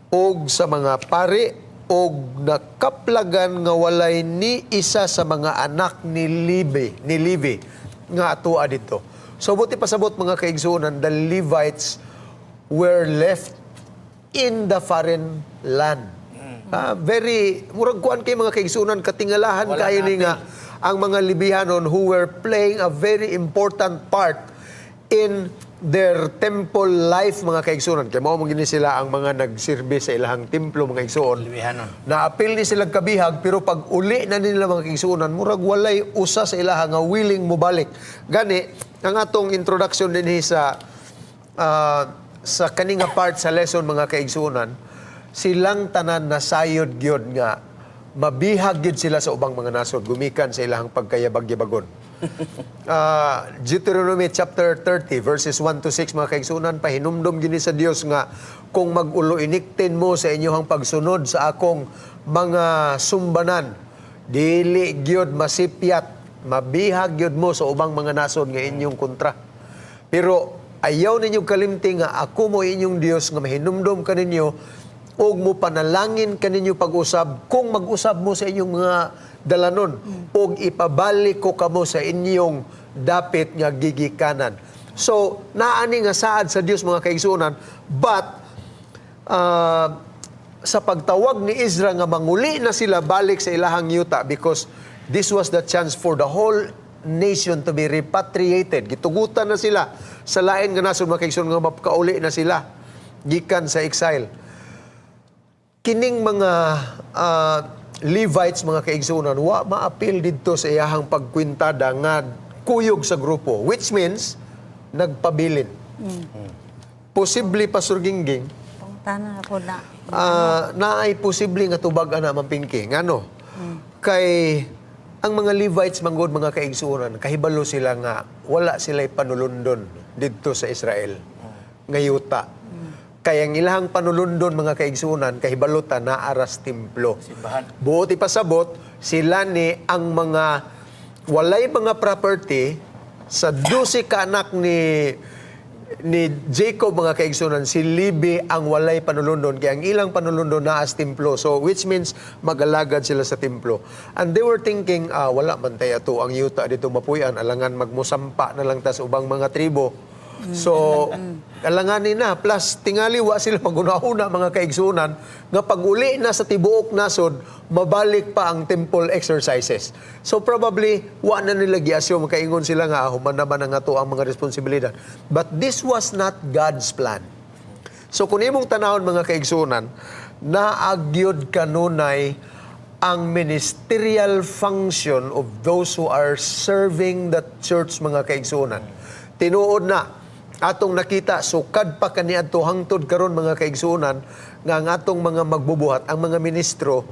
ug sa mga pari og nakaplagan nga walay ni isa sa mga anak ni Levi nga atua didto. So buti pasabot, mga kaigsuonan, the Levites were left in the foreign land. Very murag kuan kay, mga kaigsuonan, katingalahan Wala kayo ni natin. nga ang mga Levihanon who were playing a very important part in their temple life, mga kaigsuonan. Kay mao man gini sila ang mga nagsilbi sa ilahang templo, mga igsuon. Levihanon. Naapil ni sila kabihag, pero pag uli na nila, mga kaigsuonan, murag walay usa sa ilaha nga willing mobalik. Gani ang atong introduction dinhi sa kani nga part sa lesson, mga kaigsuonan, silang tanan nasayod gyud nga mabihag gyud sila sa ubang mga nasod gumikan sa ilahang pagkayabag-yabagon. Deuteronomy chapter 30 verses 1 to 6, mga kaigsunan, pahinumdom gini sa Dios nga kung mag-uloiniktin mo sa inyong pagsunod sa akong mga sumbanan, dili gyud masipyat, mabihag gyud mo sa ubang mga nasod nga inyong kontra. Pero ayaw ninyo kalimti nga ako mo inyong Dios nga mahinumdom kaninyo ug mo panalangin kaninyo pag-usab kung mag-usab mo sa inyong mga dalanon ug ipabalik ko kamo sa inyong dapit nga gigikanan. So, naani nga saad sa Dios, mga kaigsuonan, but sa pagtawag ni Ezra nga manguli na sila balik sa ilahang yuta because this was the chance for the whole nation to be repatriated. Gitugutan na sila sa lain nga nasod, mga kaigsuonan, nga makauli na sila gikan sa exile. Kining mga Levites, mga kaigsuonan, wa maapil didto sa iyahang pagkwintada nga kuyog sa grupo, which means nagpabilin. Posible, Pastor Gingging, Pangutana ako na. Naay posible nga tubag ana, Ma'am Pinky. Ngano? Kay ang mga Levites manggod, mga kaigsuonan, kahibalo sila nga wala sila'y panulundon didto sa Israel nga yuta. Kay ang ilahang panulundon, mga kaigsuonan, kahibalo ta naa ra sa templo. Simbahan. Buot ipasabot, sila ni ang mga walay mga property sa 12 ka anak ni Jacob, mga kaigsunan, si Levi ang walay panulundon kaya ang ilang panulundon naa sa templo. So which means magalagad sila sa templo. And they were thinking, "Ah, wala man tay ato ang yuta dito mapuy-an, alangan magmusampa na lang ta sa ubang mga tribo." So alanganin na, plus tingali wa sila magunahuna, mga kaigsunan, nga pag-uli na sa tibuok nasod mabalik pa ang temple exercises. So probably wa na nila gi-assume, kaingon sila nga, "Ah, human naman ang ato ang mga responsibilidad." But this was not God's plan. So kung imong tanawon, mga kaigsunan, naa gyud kanunay ang ministerial function of those who are serving the church, mga kaigsunan. Tinuod na atong nakita sukad pa kaniadto hangtod karon, mga kaigsuonan, nga ang atong mga magbubuhat, ang mga ministro,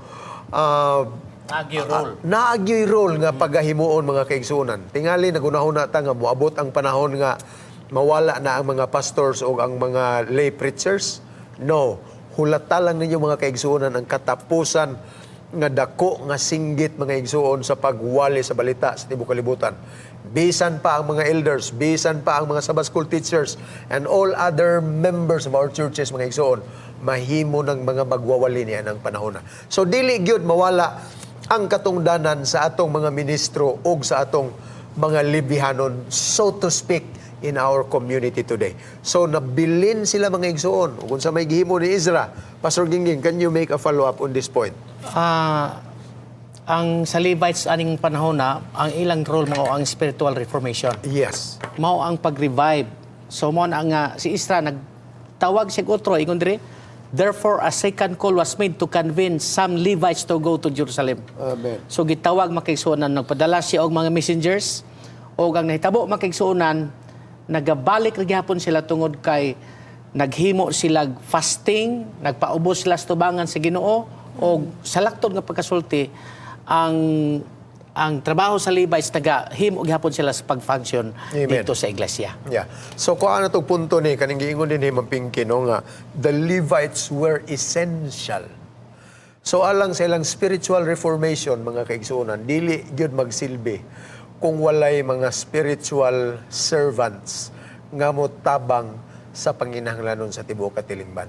Naa gyoy role. Naa gyoy role nga pagahimuon, mga kaigsuonan. Tingali nagunahuna ta nga moabot ang panahon nga mawala na ang mga pastors o ang mga lay preachers. No, hulata lang ninyo, mga kaigsuonan, ang katapusan nga dako nga singgit, mga igsuon, sa pagwali sa balita sa tibuok kalibutan. Bisan pa ang mga elders, bisan pa ang mga Sabbath school teachers and all other members of our churches, mga igsuon, mahimo ng mga magwawali niya ng panahon na. So dili gyud mawala ang katungdanan sa atong mga ministro ug sa atong mga Levihanon, so to speak, in our community today. So nabilin sila, mga igsuon. Ug unsa may gihimo ni Ezra? Pastor Gingging, can you make a follow-up on this point? Ang sa Levites aning panahon na, ang ilang role mao ang spiritual reformation. Mao ang pag-revive. So mao na nga si Ezra nagtawag siya og otro, ingon diri, "Therefore a second call was made to convince some Levites to go to Jerusalem." Amen. So gitawag, mga kaigsuonan, nagpadala siya og mga messengers og ang nahitabo, mga kaigsuonan, nagabalik ra gihapon sila tungod kay naghimo sila fasting, nagpaubos sila sa tubangan sa Ginoo og sa laktod nga pagkasulti ang trabaho sa Levites, nagahimo gihapon sila sa pag-function Amen. dito sa iglesia. Yeah. So kung ano tong punto ni kaning giingon din ni Ma'am Pinky, no, nga the Levites were essential. So alang sa ilang spiritual reformation, mga kaigsuonan, dili gyud magsilbi kung walay mga spiritual servants nga motabang sa panginahanglanon sa tibuok katilingban.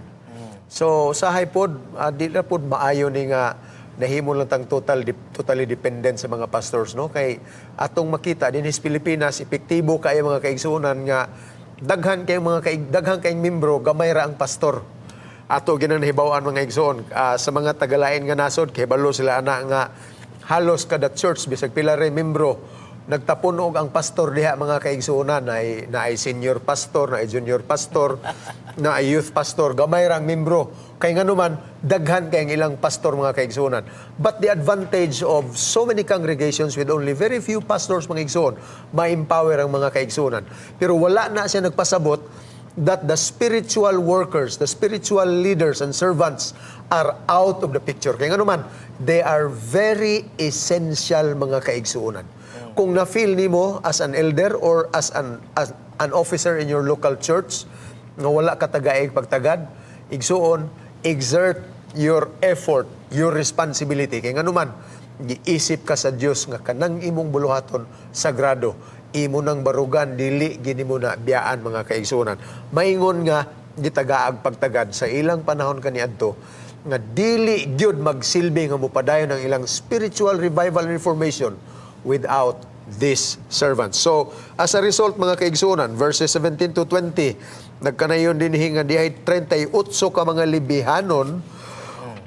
So sa pod, di na pod maayo ni nga nahimo lang tang totally dependent sa mga pastors, no, kay atong makita dinhi sa Pilipinas, epektibo kaayo, mga kaigsuonan, nga daghan kayong membro, gamay ra ang pastor. Ato ginang nahibaw-an, mga igsoon, sa mga tagalain nga nasod, kahibalo sila ana nga halos kada church, bisag pila ray membro, nagtapon og ang pastor diha, mga kaigsuonan, na ay senior pastor, na ay junior pastor, na ay youth pastor, gamay ra ang membro. Kay nganuman daghan kay ang ilang pastor, mga kaigsuonan. But the advantage of so many congregations with only very few pastors, mga igsoon, ma-empower ang mga kaigsuonan. Pero wala na siya nagpasabot that the spiritual workers, the spiritual leaders and servants are out of the picture. Kaya nganuman, they are very essential, mga kaigsuonan. Kung na-feel nimo as an elder or as an officer in your local church nga wala ka tagaig pagtagad, igsuon, exert your effort, your responsibility. Kaya nganuman, giisip ka sa Dios nga kanang imong buluhaton sagrado. Imo nang barugan, dili gini mo na biyaan, mga kaigsuonan. Maingon nga gitagaag pagtagad sa ilang panahon kaniadto nga dili gyud magsilbi nga mopadayon ang ilang spiritual revival and reformation without these servants. So, as a result, mga kaigsuonan, verses 17 to 20, nagkanayon dinhi nga dihay 38 ka mga Lebihanon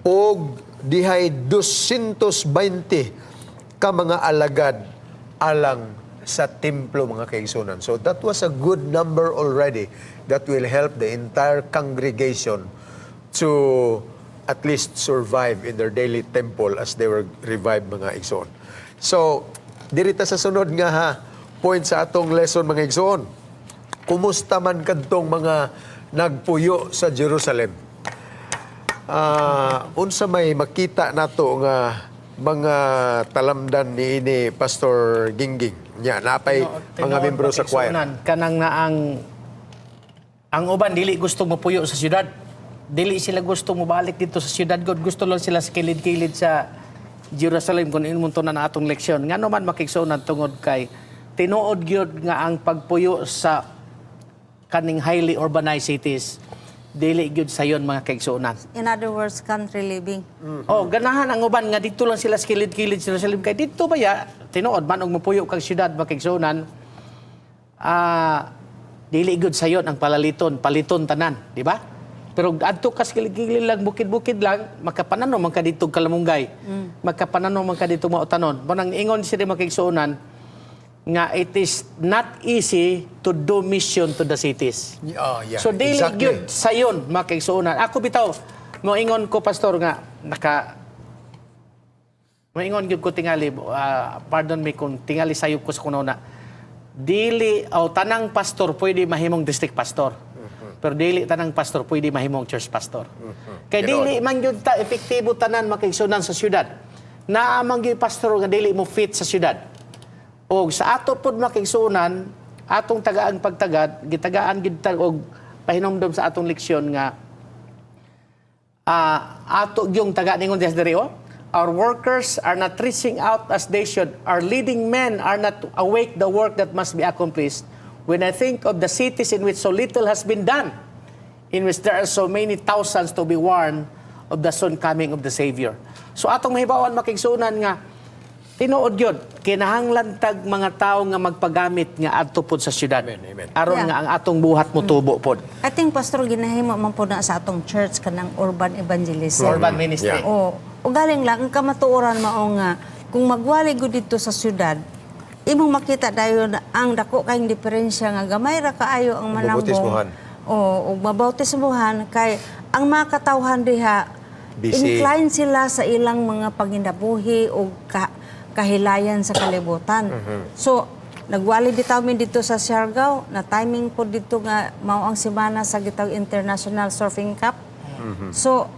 og dihay 220 ka mga alagad alang sa templo, mga kaigsuonan. So that was a good number already that will help the entire congregation to at least survive in their daily temple as they were revived, mga igsoon. So, dirita sa sunod nga ha, point sa atong lesson, mga igsoon. Kumusta man kadtong mga nagpuyo sa Jerusalem? Unsa may makita nato nga mga talamdan niini, Pastor Gingging? Nya napay mga Tinuod, membro sa choir. Pakigsuonan, kanang na ang uban dili gusto mopuyo sa syudad. Dili sila gusto mobalik dito sa syudad god. Gusto lang sila sa kilid-kilid sa Jerusalem kung ingon to na atong leksyon. Ngano man, makigsuonan, tungod kay tinuod gyud nga ang pagpuyo sa kaning highly urbanized cities dili gyud sayon, mga kaigsuonan. In other words, country living. Oh, ganahan ang uban nga dito lang sila sa kilid-kilid sa Jerusalem kay dito ba ya tinuod man og mopuyo kag syudad, makigsuonan, dili gud sayon ang palaliton, paliton tanan, di ba? Pero adto ka sa kilid-kilid lang, bukid-bukid lang, makapanano man ka dito kalamunggay. Makapanano man ka dito mautanon. Mao nang ingon sila, makigsuonan, nga it is not easy to do mission to the cities. So dili gyud sayon, makigsuonan. Ako bitaw, moingon ko, pastor, nga naka moingon gyud ko tingali, pardon me kung tingali sayop ko sa kunona. Dili o tanang pastor pwede mahimong district pastor. Pero dili tanang pastor pwede mahimong church pastor. Kay dili man gyud ta epektibo tanan, makigsuonan, sa syudad. Naa man gyud pastor nga dili mo fit sa syudad. Og sa ato pod, makigsuonan, atong tagaang pagtagad, gitagaan gid ta og pahinomdom sa atong leksyon nga ato yung taga ningon diya diri oh. Our workers are not reaching out as they should. Our leading men are not awake the work that must be accomplished. When I think of the cities in which so little has been done, in which there are so many thousands to be warned of the soon coming of the Savior. So atong mahibawan, makigsuonan, nga tinuod yun, kinahanglan tag mga tao nga magpagamit nga adto pod sa syudad. Amen, amen. Aron nga ang atong buhat mo tubo pod. I think, Pastor, ginahimo man po na sa atong church kanang urban evangelism. Urban ministry. O, o galing lang ang kamatuoran mao nga kung magwali gud dito sa syudad, imong makita dayon ang dako kayong diferensya nga gamay ra kaayo ang manambong. Mabautismohan. O, ug mabautismohan kay ang mga katawhan diha Busy. inclined sila sa ilang mga panginabuhi o kahilayan sa kalibutan. So, nagwali bitaw mi dito sa Siargao, na timing po dito nga mao ang semana sa gitawag International Surfing Cup. So,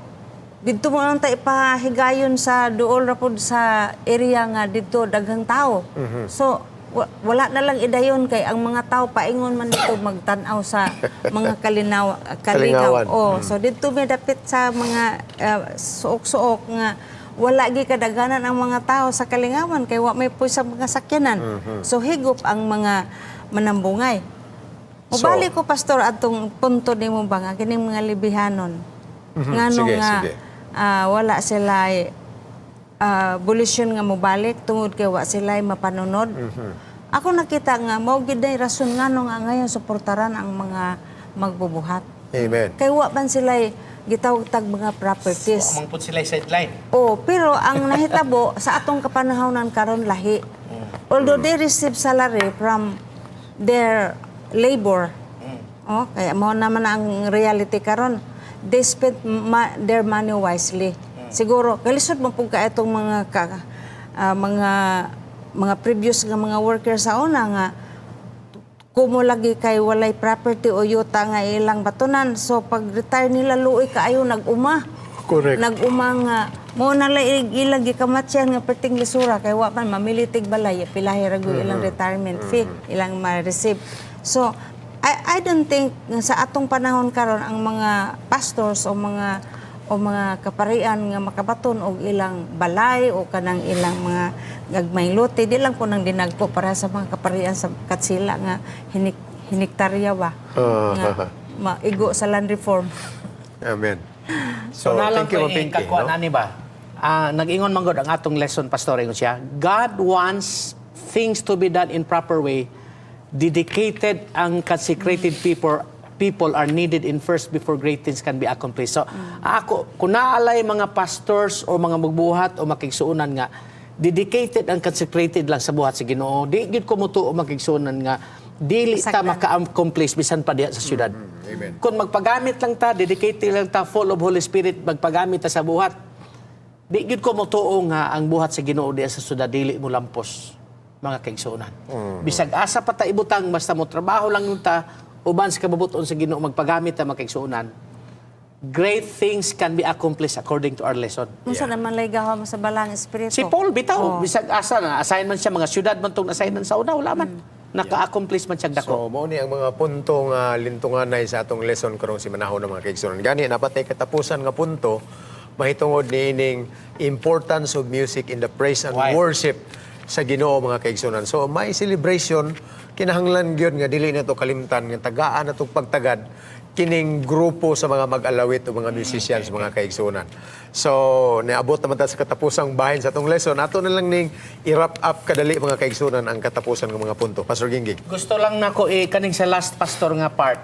dito mo lang ta ipahigayon sa duol ra pod sa area nga dito daghang tao. So, wala na lang idayon kay ang mga tao paingon man dito magtan-aw sa mga kalinaw Kalingawan. kalingaw. Oh, so dito may dapit sa mga suok-suok nga wala gi kadaghanan ang mga tao sa kalingawan kay wa may puy sa mga sakyanan. So higop ang mga manambungay. Mubalik ko, pastor, atong punto nimo ba nga kining mga Lebihanon. Ngano Sige, nga sige. Wala sila bulisyon nga mobalik tungod kay wa sila mapanunod. Ako nakita nga mao gid nay rason ngano nga ngayon suportaran ang mga magbubuhat. Amen. Kay wa man sila gitawag tag mga properties. Amang pud sila sideline. Oh, pero ang nahitabo sa atong kapanahonan karon lahi. Although they receive salary from their labor. Oh, kaya mo naman ang reality karon. They spend their money wisely. Siguro kalisod mo pud ka itong mga mga previous nga mga workers sa una nga kumo lagi kay walay property o yuta nga ilang batunan. So pag retire nila, luoy kaayo, nag-uma. Nag-uma nga mo na lang ilang gikamatyan nga perting lisura kay wa man mamili tig balay, pilahi ra gyud ilang retirement fee ilang ma-receive. So I don't think nga sa atong panahon karon ang mga pastors o mga o mga kaparian nga makabaton og ilang balay o kanang ilang mga gagmay lote, di lang ko nang dinagko para sa mga kaparian sa Katsila nga hiniktarya ba nga maigo sa land reform. Amen. So, So, na lang thank you, ko Ma'am Pinky. ikakuha No? na ni ba? Nag-ingon man gud ang atong lesson, pastor, ingon siya. God wants things to be done in proper way. Dedicated and consecrated people people are needed in first before great things can be accomplished. So, ako, kung naalay mga pastors o mga magbuhat o makigsuonan nga, dedicated and consecrated lang sa buhat sa Ginoo. Di gid ko mutuo, makigsuonan, nga dili ta Sakdan. maka-accomplish bisan pa diha sa syudad. Amen. Kung magpagamit lang ta, dedicated lang ta, full of Holy Spirit, magpagamit ta sa buhat. Di gyud ko motuo nga ang buhat sa Ginoo diha sa syudad dili mo lampos, mga kaigsuonan. Bisag asa pa ta ibutang, basta mo trabaho lang ta uban sa kabubuton sa Ginoo, magpagamit ta, mga kaigsuonan. Great things can be accomplished according to our lesson. Unsa naman lay gawa mo sa balang espiritu? Si Paul bitaw, Oh. bisag asa na assign man siya, mga syudad man tong assign sa una, wala man. Naka-accomplish man siya dako. So, mao ni ang mga punto nga lintunganay sa atong lesson karong simanahon ng mga kaigsuonan. Gani napatay katapusan nga punto mahitungod niining importance of music in the praise and Why? worship sa Ginoo, mga kaigsuonan. So, may celebration, kinahanglan gyud nga dili nato kalimtan nga tagaan natong pagtagad kining grupo sa mga mag-alawit o mga musicians, mga kaigsuonan. So, niabot naman ta sa katapusang bahin sa atong lesson. Ato na lang ning i-wrap up kadali, mga kaigsuonan, ang katapusan ng mga punto. Pastor Gingging. Gusto lang nako eh, kaning sa last, pastor, nga part.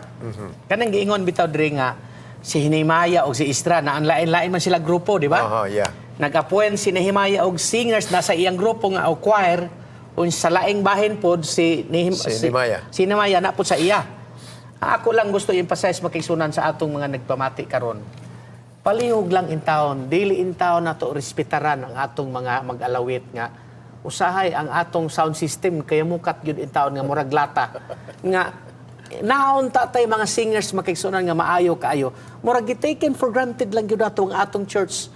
Kanang giingon bitaw diri nga si Nehemiah og si Isra na ang lain-lain man sila grupo, di ba? Aha, yeah. Nag-appoint si Nehemiah og singers nasa iyang grupo nga o choir un sa laing bahin pod si Si Nehemiah. Si Nehemiah na pod sa iya. Ako lang gusto i-emphasize, makigsuonan, sa atong mga nagpamati karon. Palihog lang in town, dili in town nato respetaran ang atong mga mag-alawit nga usahay ang atong sound system kaya mukat gyud in town nga murag lata nga naunta tay mga singers, makigsuonan, nga maayo kaayo, murag gi-taken for granted lang gyud ato ang atong church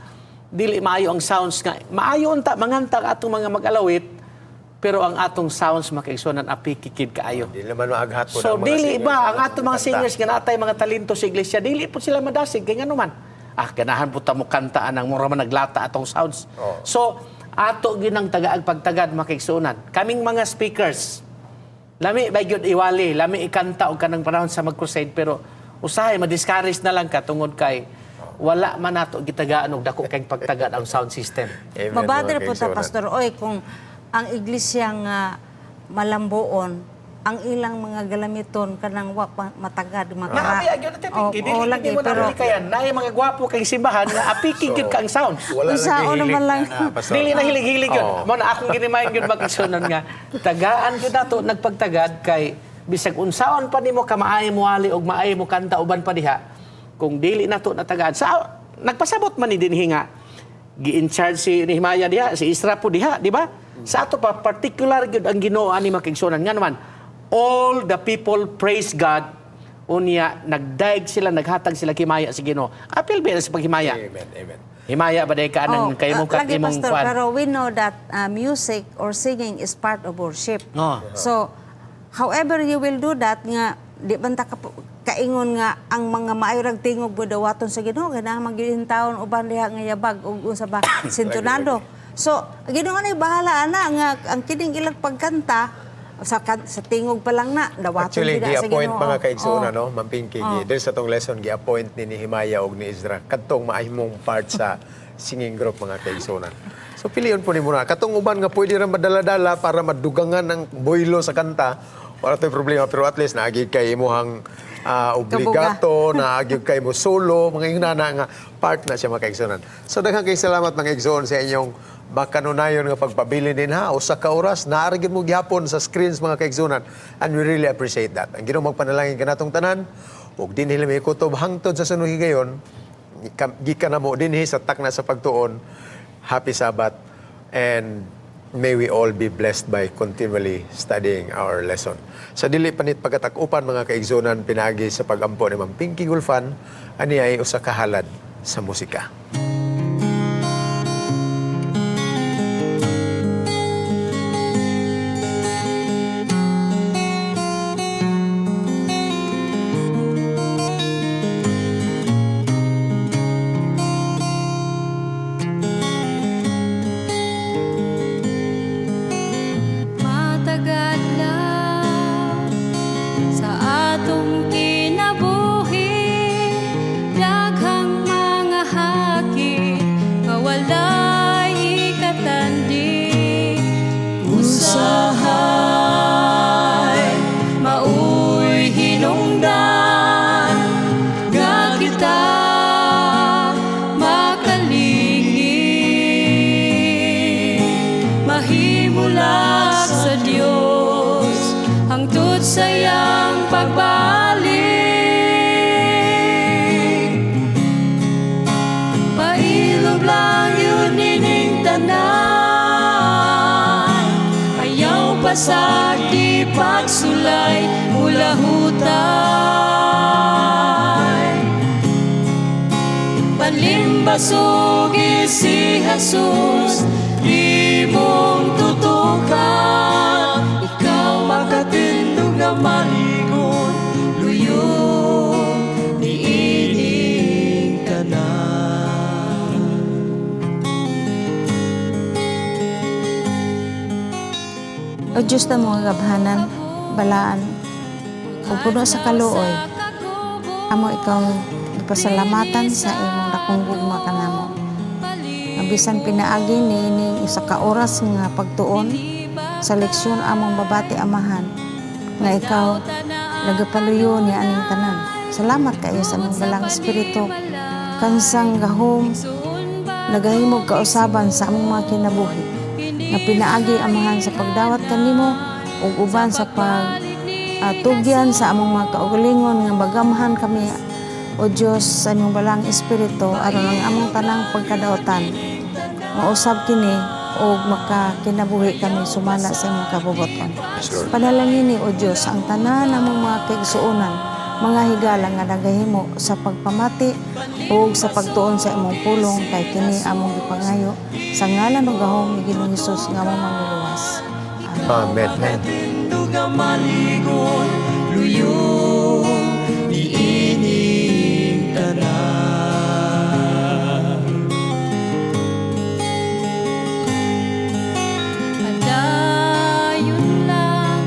dili maayo ang sounds, nga maayo unta manganta ang atong mga mag-alawit, pero ang atong sounds, makigsuonan, apiki kid kaayo. Di naman maaghat po So ng mga dili singers ba ang na atong mga kanta. singers nga natay mga talento sa iglesia, dili po sila madasig kay ngano man ganahan po ta mo kantaan ang mura man naglata atong sounds. Oo. So ato ginang tagaag pagtagad, makigsuonan. Kaming mga speakers, lami ba gyud iwali, lami ikanta og kanang panahon sa mag-crusade, pero usahay ma-discourage na lang ka tungod kay wala man nato gitagaan og dako kay pagtagad ang sound system. Amen, Mabader mga po ta, kaigsuonan. Pastor Oy, kung ang iglesia nga malambuon, ang ilang mga galamiton kanang wa pa matagad makara. Naabi gyud na Oo, tipik. Dili oo, lagi, lagi mo pero na kayan naay mga gwapo kay simbahan nga apiki gyud ka ang sound. Wala Unsa, lang ano gihilig man lang. na, Pastor. Dili na hilig-hilig yun. Oo. Mo na akong ginimayon yun magkisunan nga. Tagaan yun nato nagpagtagad kay bisag unsaon pa nimo ka maayo mo wali og maayo mo kanta uban pa diha kung dili nato natagaan sa nagpasabot man ni dinhi nga gi-in charge si Nehemiah diha, si Isra po diha, di ba? Sa ato pa particular gyud ang Ginoo ani, makigsunan, nga naman all the people praise God, unya nagdaig sila, naghatag sila himaya sa Ginoo. Apil ba sa paghimaya? Amen, amen. Himaya ba day ka nang Oh, kay mo kat lagi, imong Pastor, kwan? pero we know that music or singing is part of worship. Oh. So, however you will do that nga di man ta kaingon nga ang mga maayo rag tingog mo dawaton sa Ginoo, ganahan magyud taon uban diha nga yabag ug unsa ba sintonado. So, Ginoo na bahala ana nga ang kining ilang pagkanta sa tingog pa lang na dawaton Actually, gid na sa gi-appoint Ginoo. mga kaigsuonan, Oh. no? Ma'am Pinky, oh. Sa tong lesson, gi-appoint ni Nehemiah og ni Ezra kadtong maahimong part sa singing group, mga kaigsuonan. So piliyon po ni muna. Katong uban nga pwede ra madala-dala para madugangan ang boylo sa kanta, wala to'y problema. Pero at least naagig kay imuhang obligato, naagig kay mo solo, mga ingnana nga part na siya, mga kaigsuonan. So daghang kay salamat, mga igsoon, sa inyong makanunayon nga pagpabili din ha usa ka oras naa ra gyud mo gihapon sa screens, mga kaigsuonan, and we really appreciate that. Ang Ginoo magpanalangin kanatong tanan ug dinhi lang kutob hangtod sa sunod higayon gikan namo dinhi sa Takna sa Pagtuon. Happy Sabbath and may we all be blessed by continually studying our lesson. Sa dili panit pagkatak-upan, mga kaigsuonan, pinaagi sa pagampo ni Ma'am Pinky Gulfan, ani ay usa ka halad sa musika. Atong kinabuhi, daghang mga haki nga walay ikatandi. Usahay maoy hinungdan nga kita makalingit, mahimulak sa Dios hangtod sa iyang pagbalik. Pailob lang gyud nining tanan. Ayaw pasag di pagsulay, mulahutay. Panlimbasugi si Jesus, imong tutukan. Ikaw makatindog nga maligon, luyo niining tanan. O Diyos na mga gabhanan, balaan, ug puno sa kaluoy, amo ikaw gipasalamatan sa imong dakong gugma kanamo. Nga bisan pinaagi niining usa ka oras nga pagtuon sa leksyon among mabati, Amahan, nga ikaw nagapaluyo ni aning tanan. Salamat kaayo sa imong Balaang Espiritu kansang gahom nagahimog kausaban sa among mga kinabuhi nga pinaagi, Amahan, sa pagdawat kanimo ug uban sa pag tugyan sa among mga kaugalingon nga magamhan kami, o Dios, sa imong Balaang Espiritu aron ang among tanang pagkadaotan mausab kini ug makakinabuhi kami sumala sa imong kabubuton. Panalangini, O Dios, ang tanan namong mga kaigsuonan, mga higala nga nagahimo sa pagpamati ug sa pagtuon sa imong pulong, kay kini among gipangayo sa ngalan ug gahom ni Ginoong Hesus nga among manluluwas. Amen. Amen. Makatindog nga maligon, luyo niining tanan. Padayon lang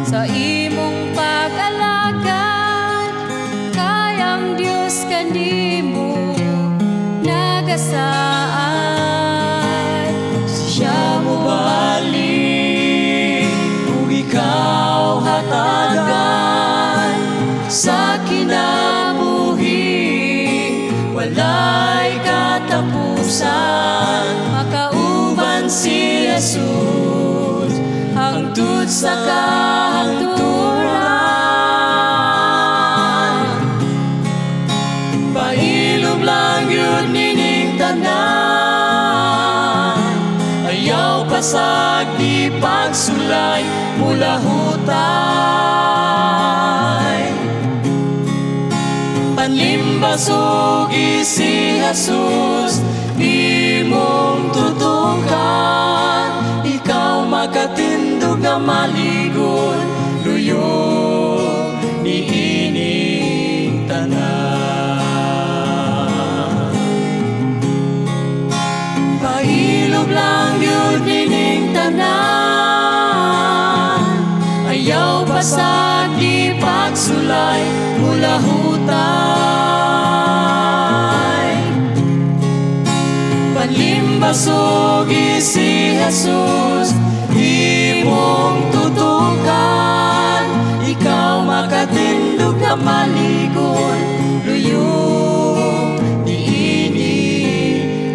sa imong pag-alagad, kay ang Diyos kanimo nagasaad. Siya mobalik ug ikaw hatagan sa kinabuhi walay katapusan. Makauban Uban si Jesus hangtod sa kahangturan. Pailob lang gyud nining tanan. Ayaw pasag di pagsulay, mulahutay. Panlimbasugi si Jesus, imong tutukan. Ikaw makatindog nga maligon, luyo niining tanan. Pailob lang gyud nining tanan. Ayaw pasag di pagsulay, mulahutay. Panlimbasugi si Jesus, imong tutukan. Ikaw makatindog nga maligon, luyo niini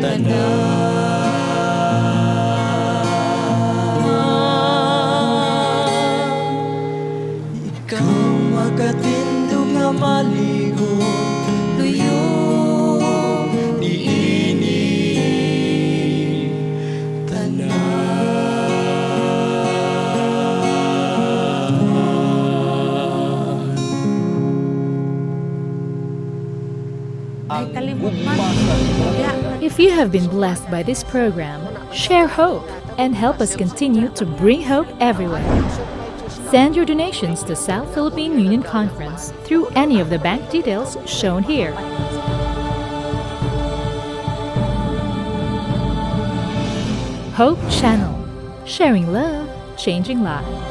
tanan. Ikaw makatindog nga maligon, luyo niini tanan. Ay, kalimot man. If you have been blessed by this program, share hope and help us continue to bring hope everywhere. Send your donations to South Philippine Union Conference through any of the bank details shown here. Hope Channel, sharing love, changing lives.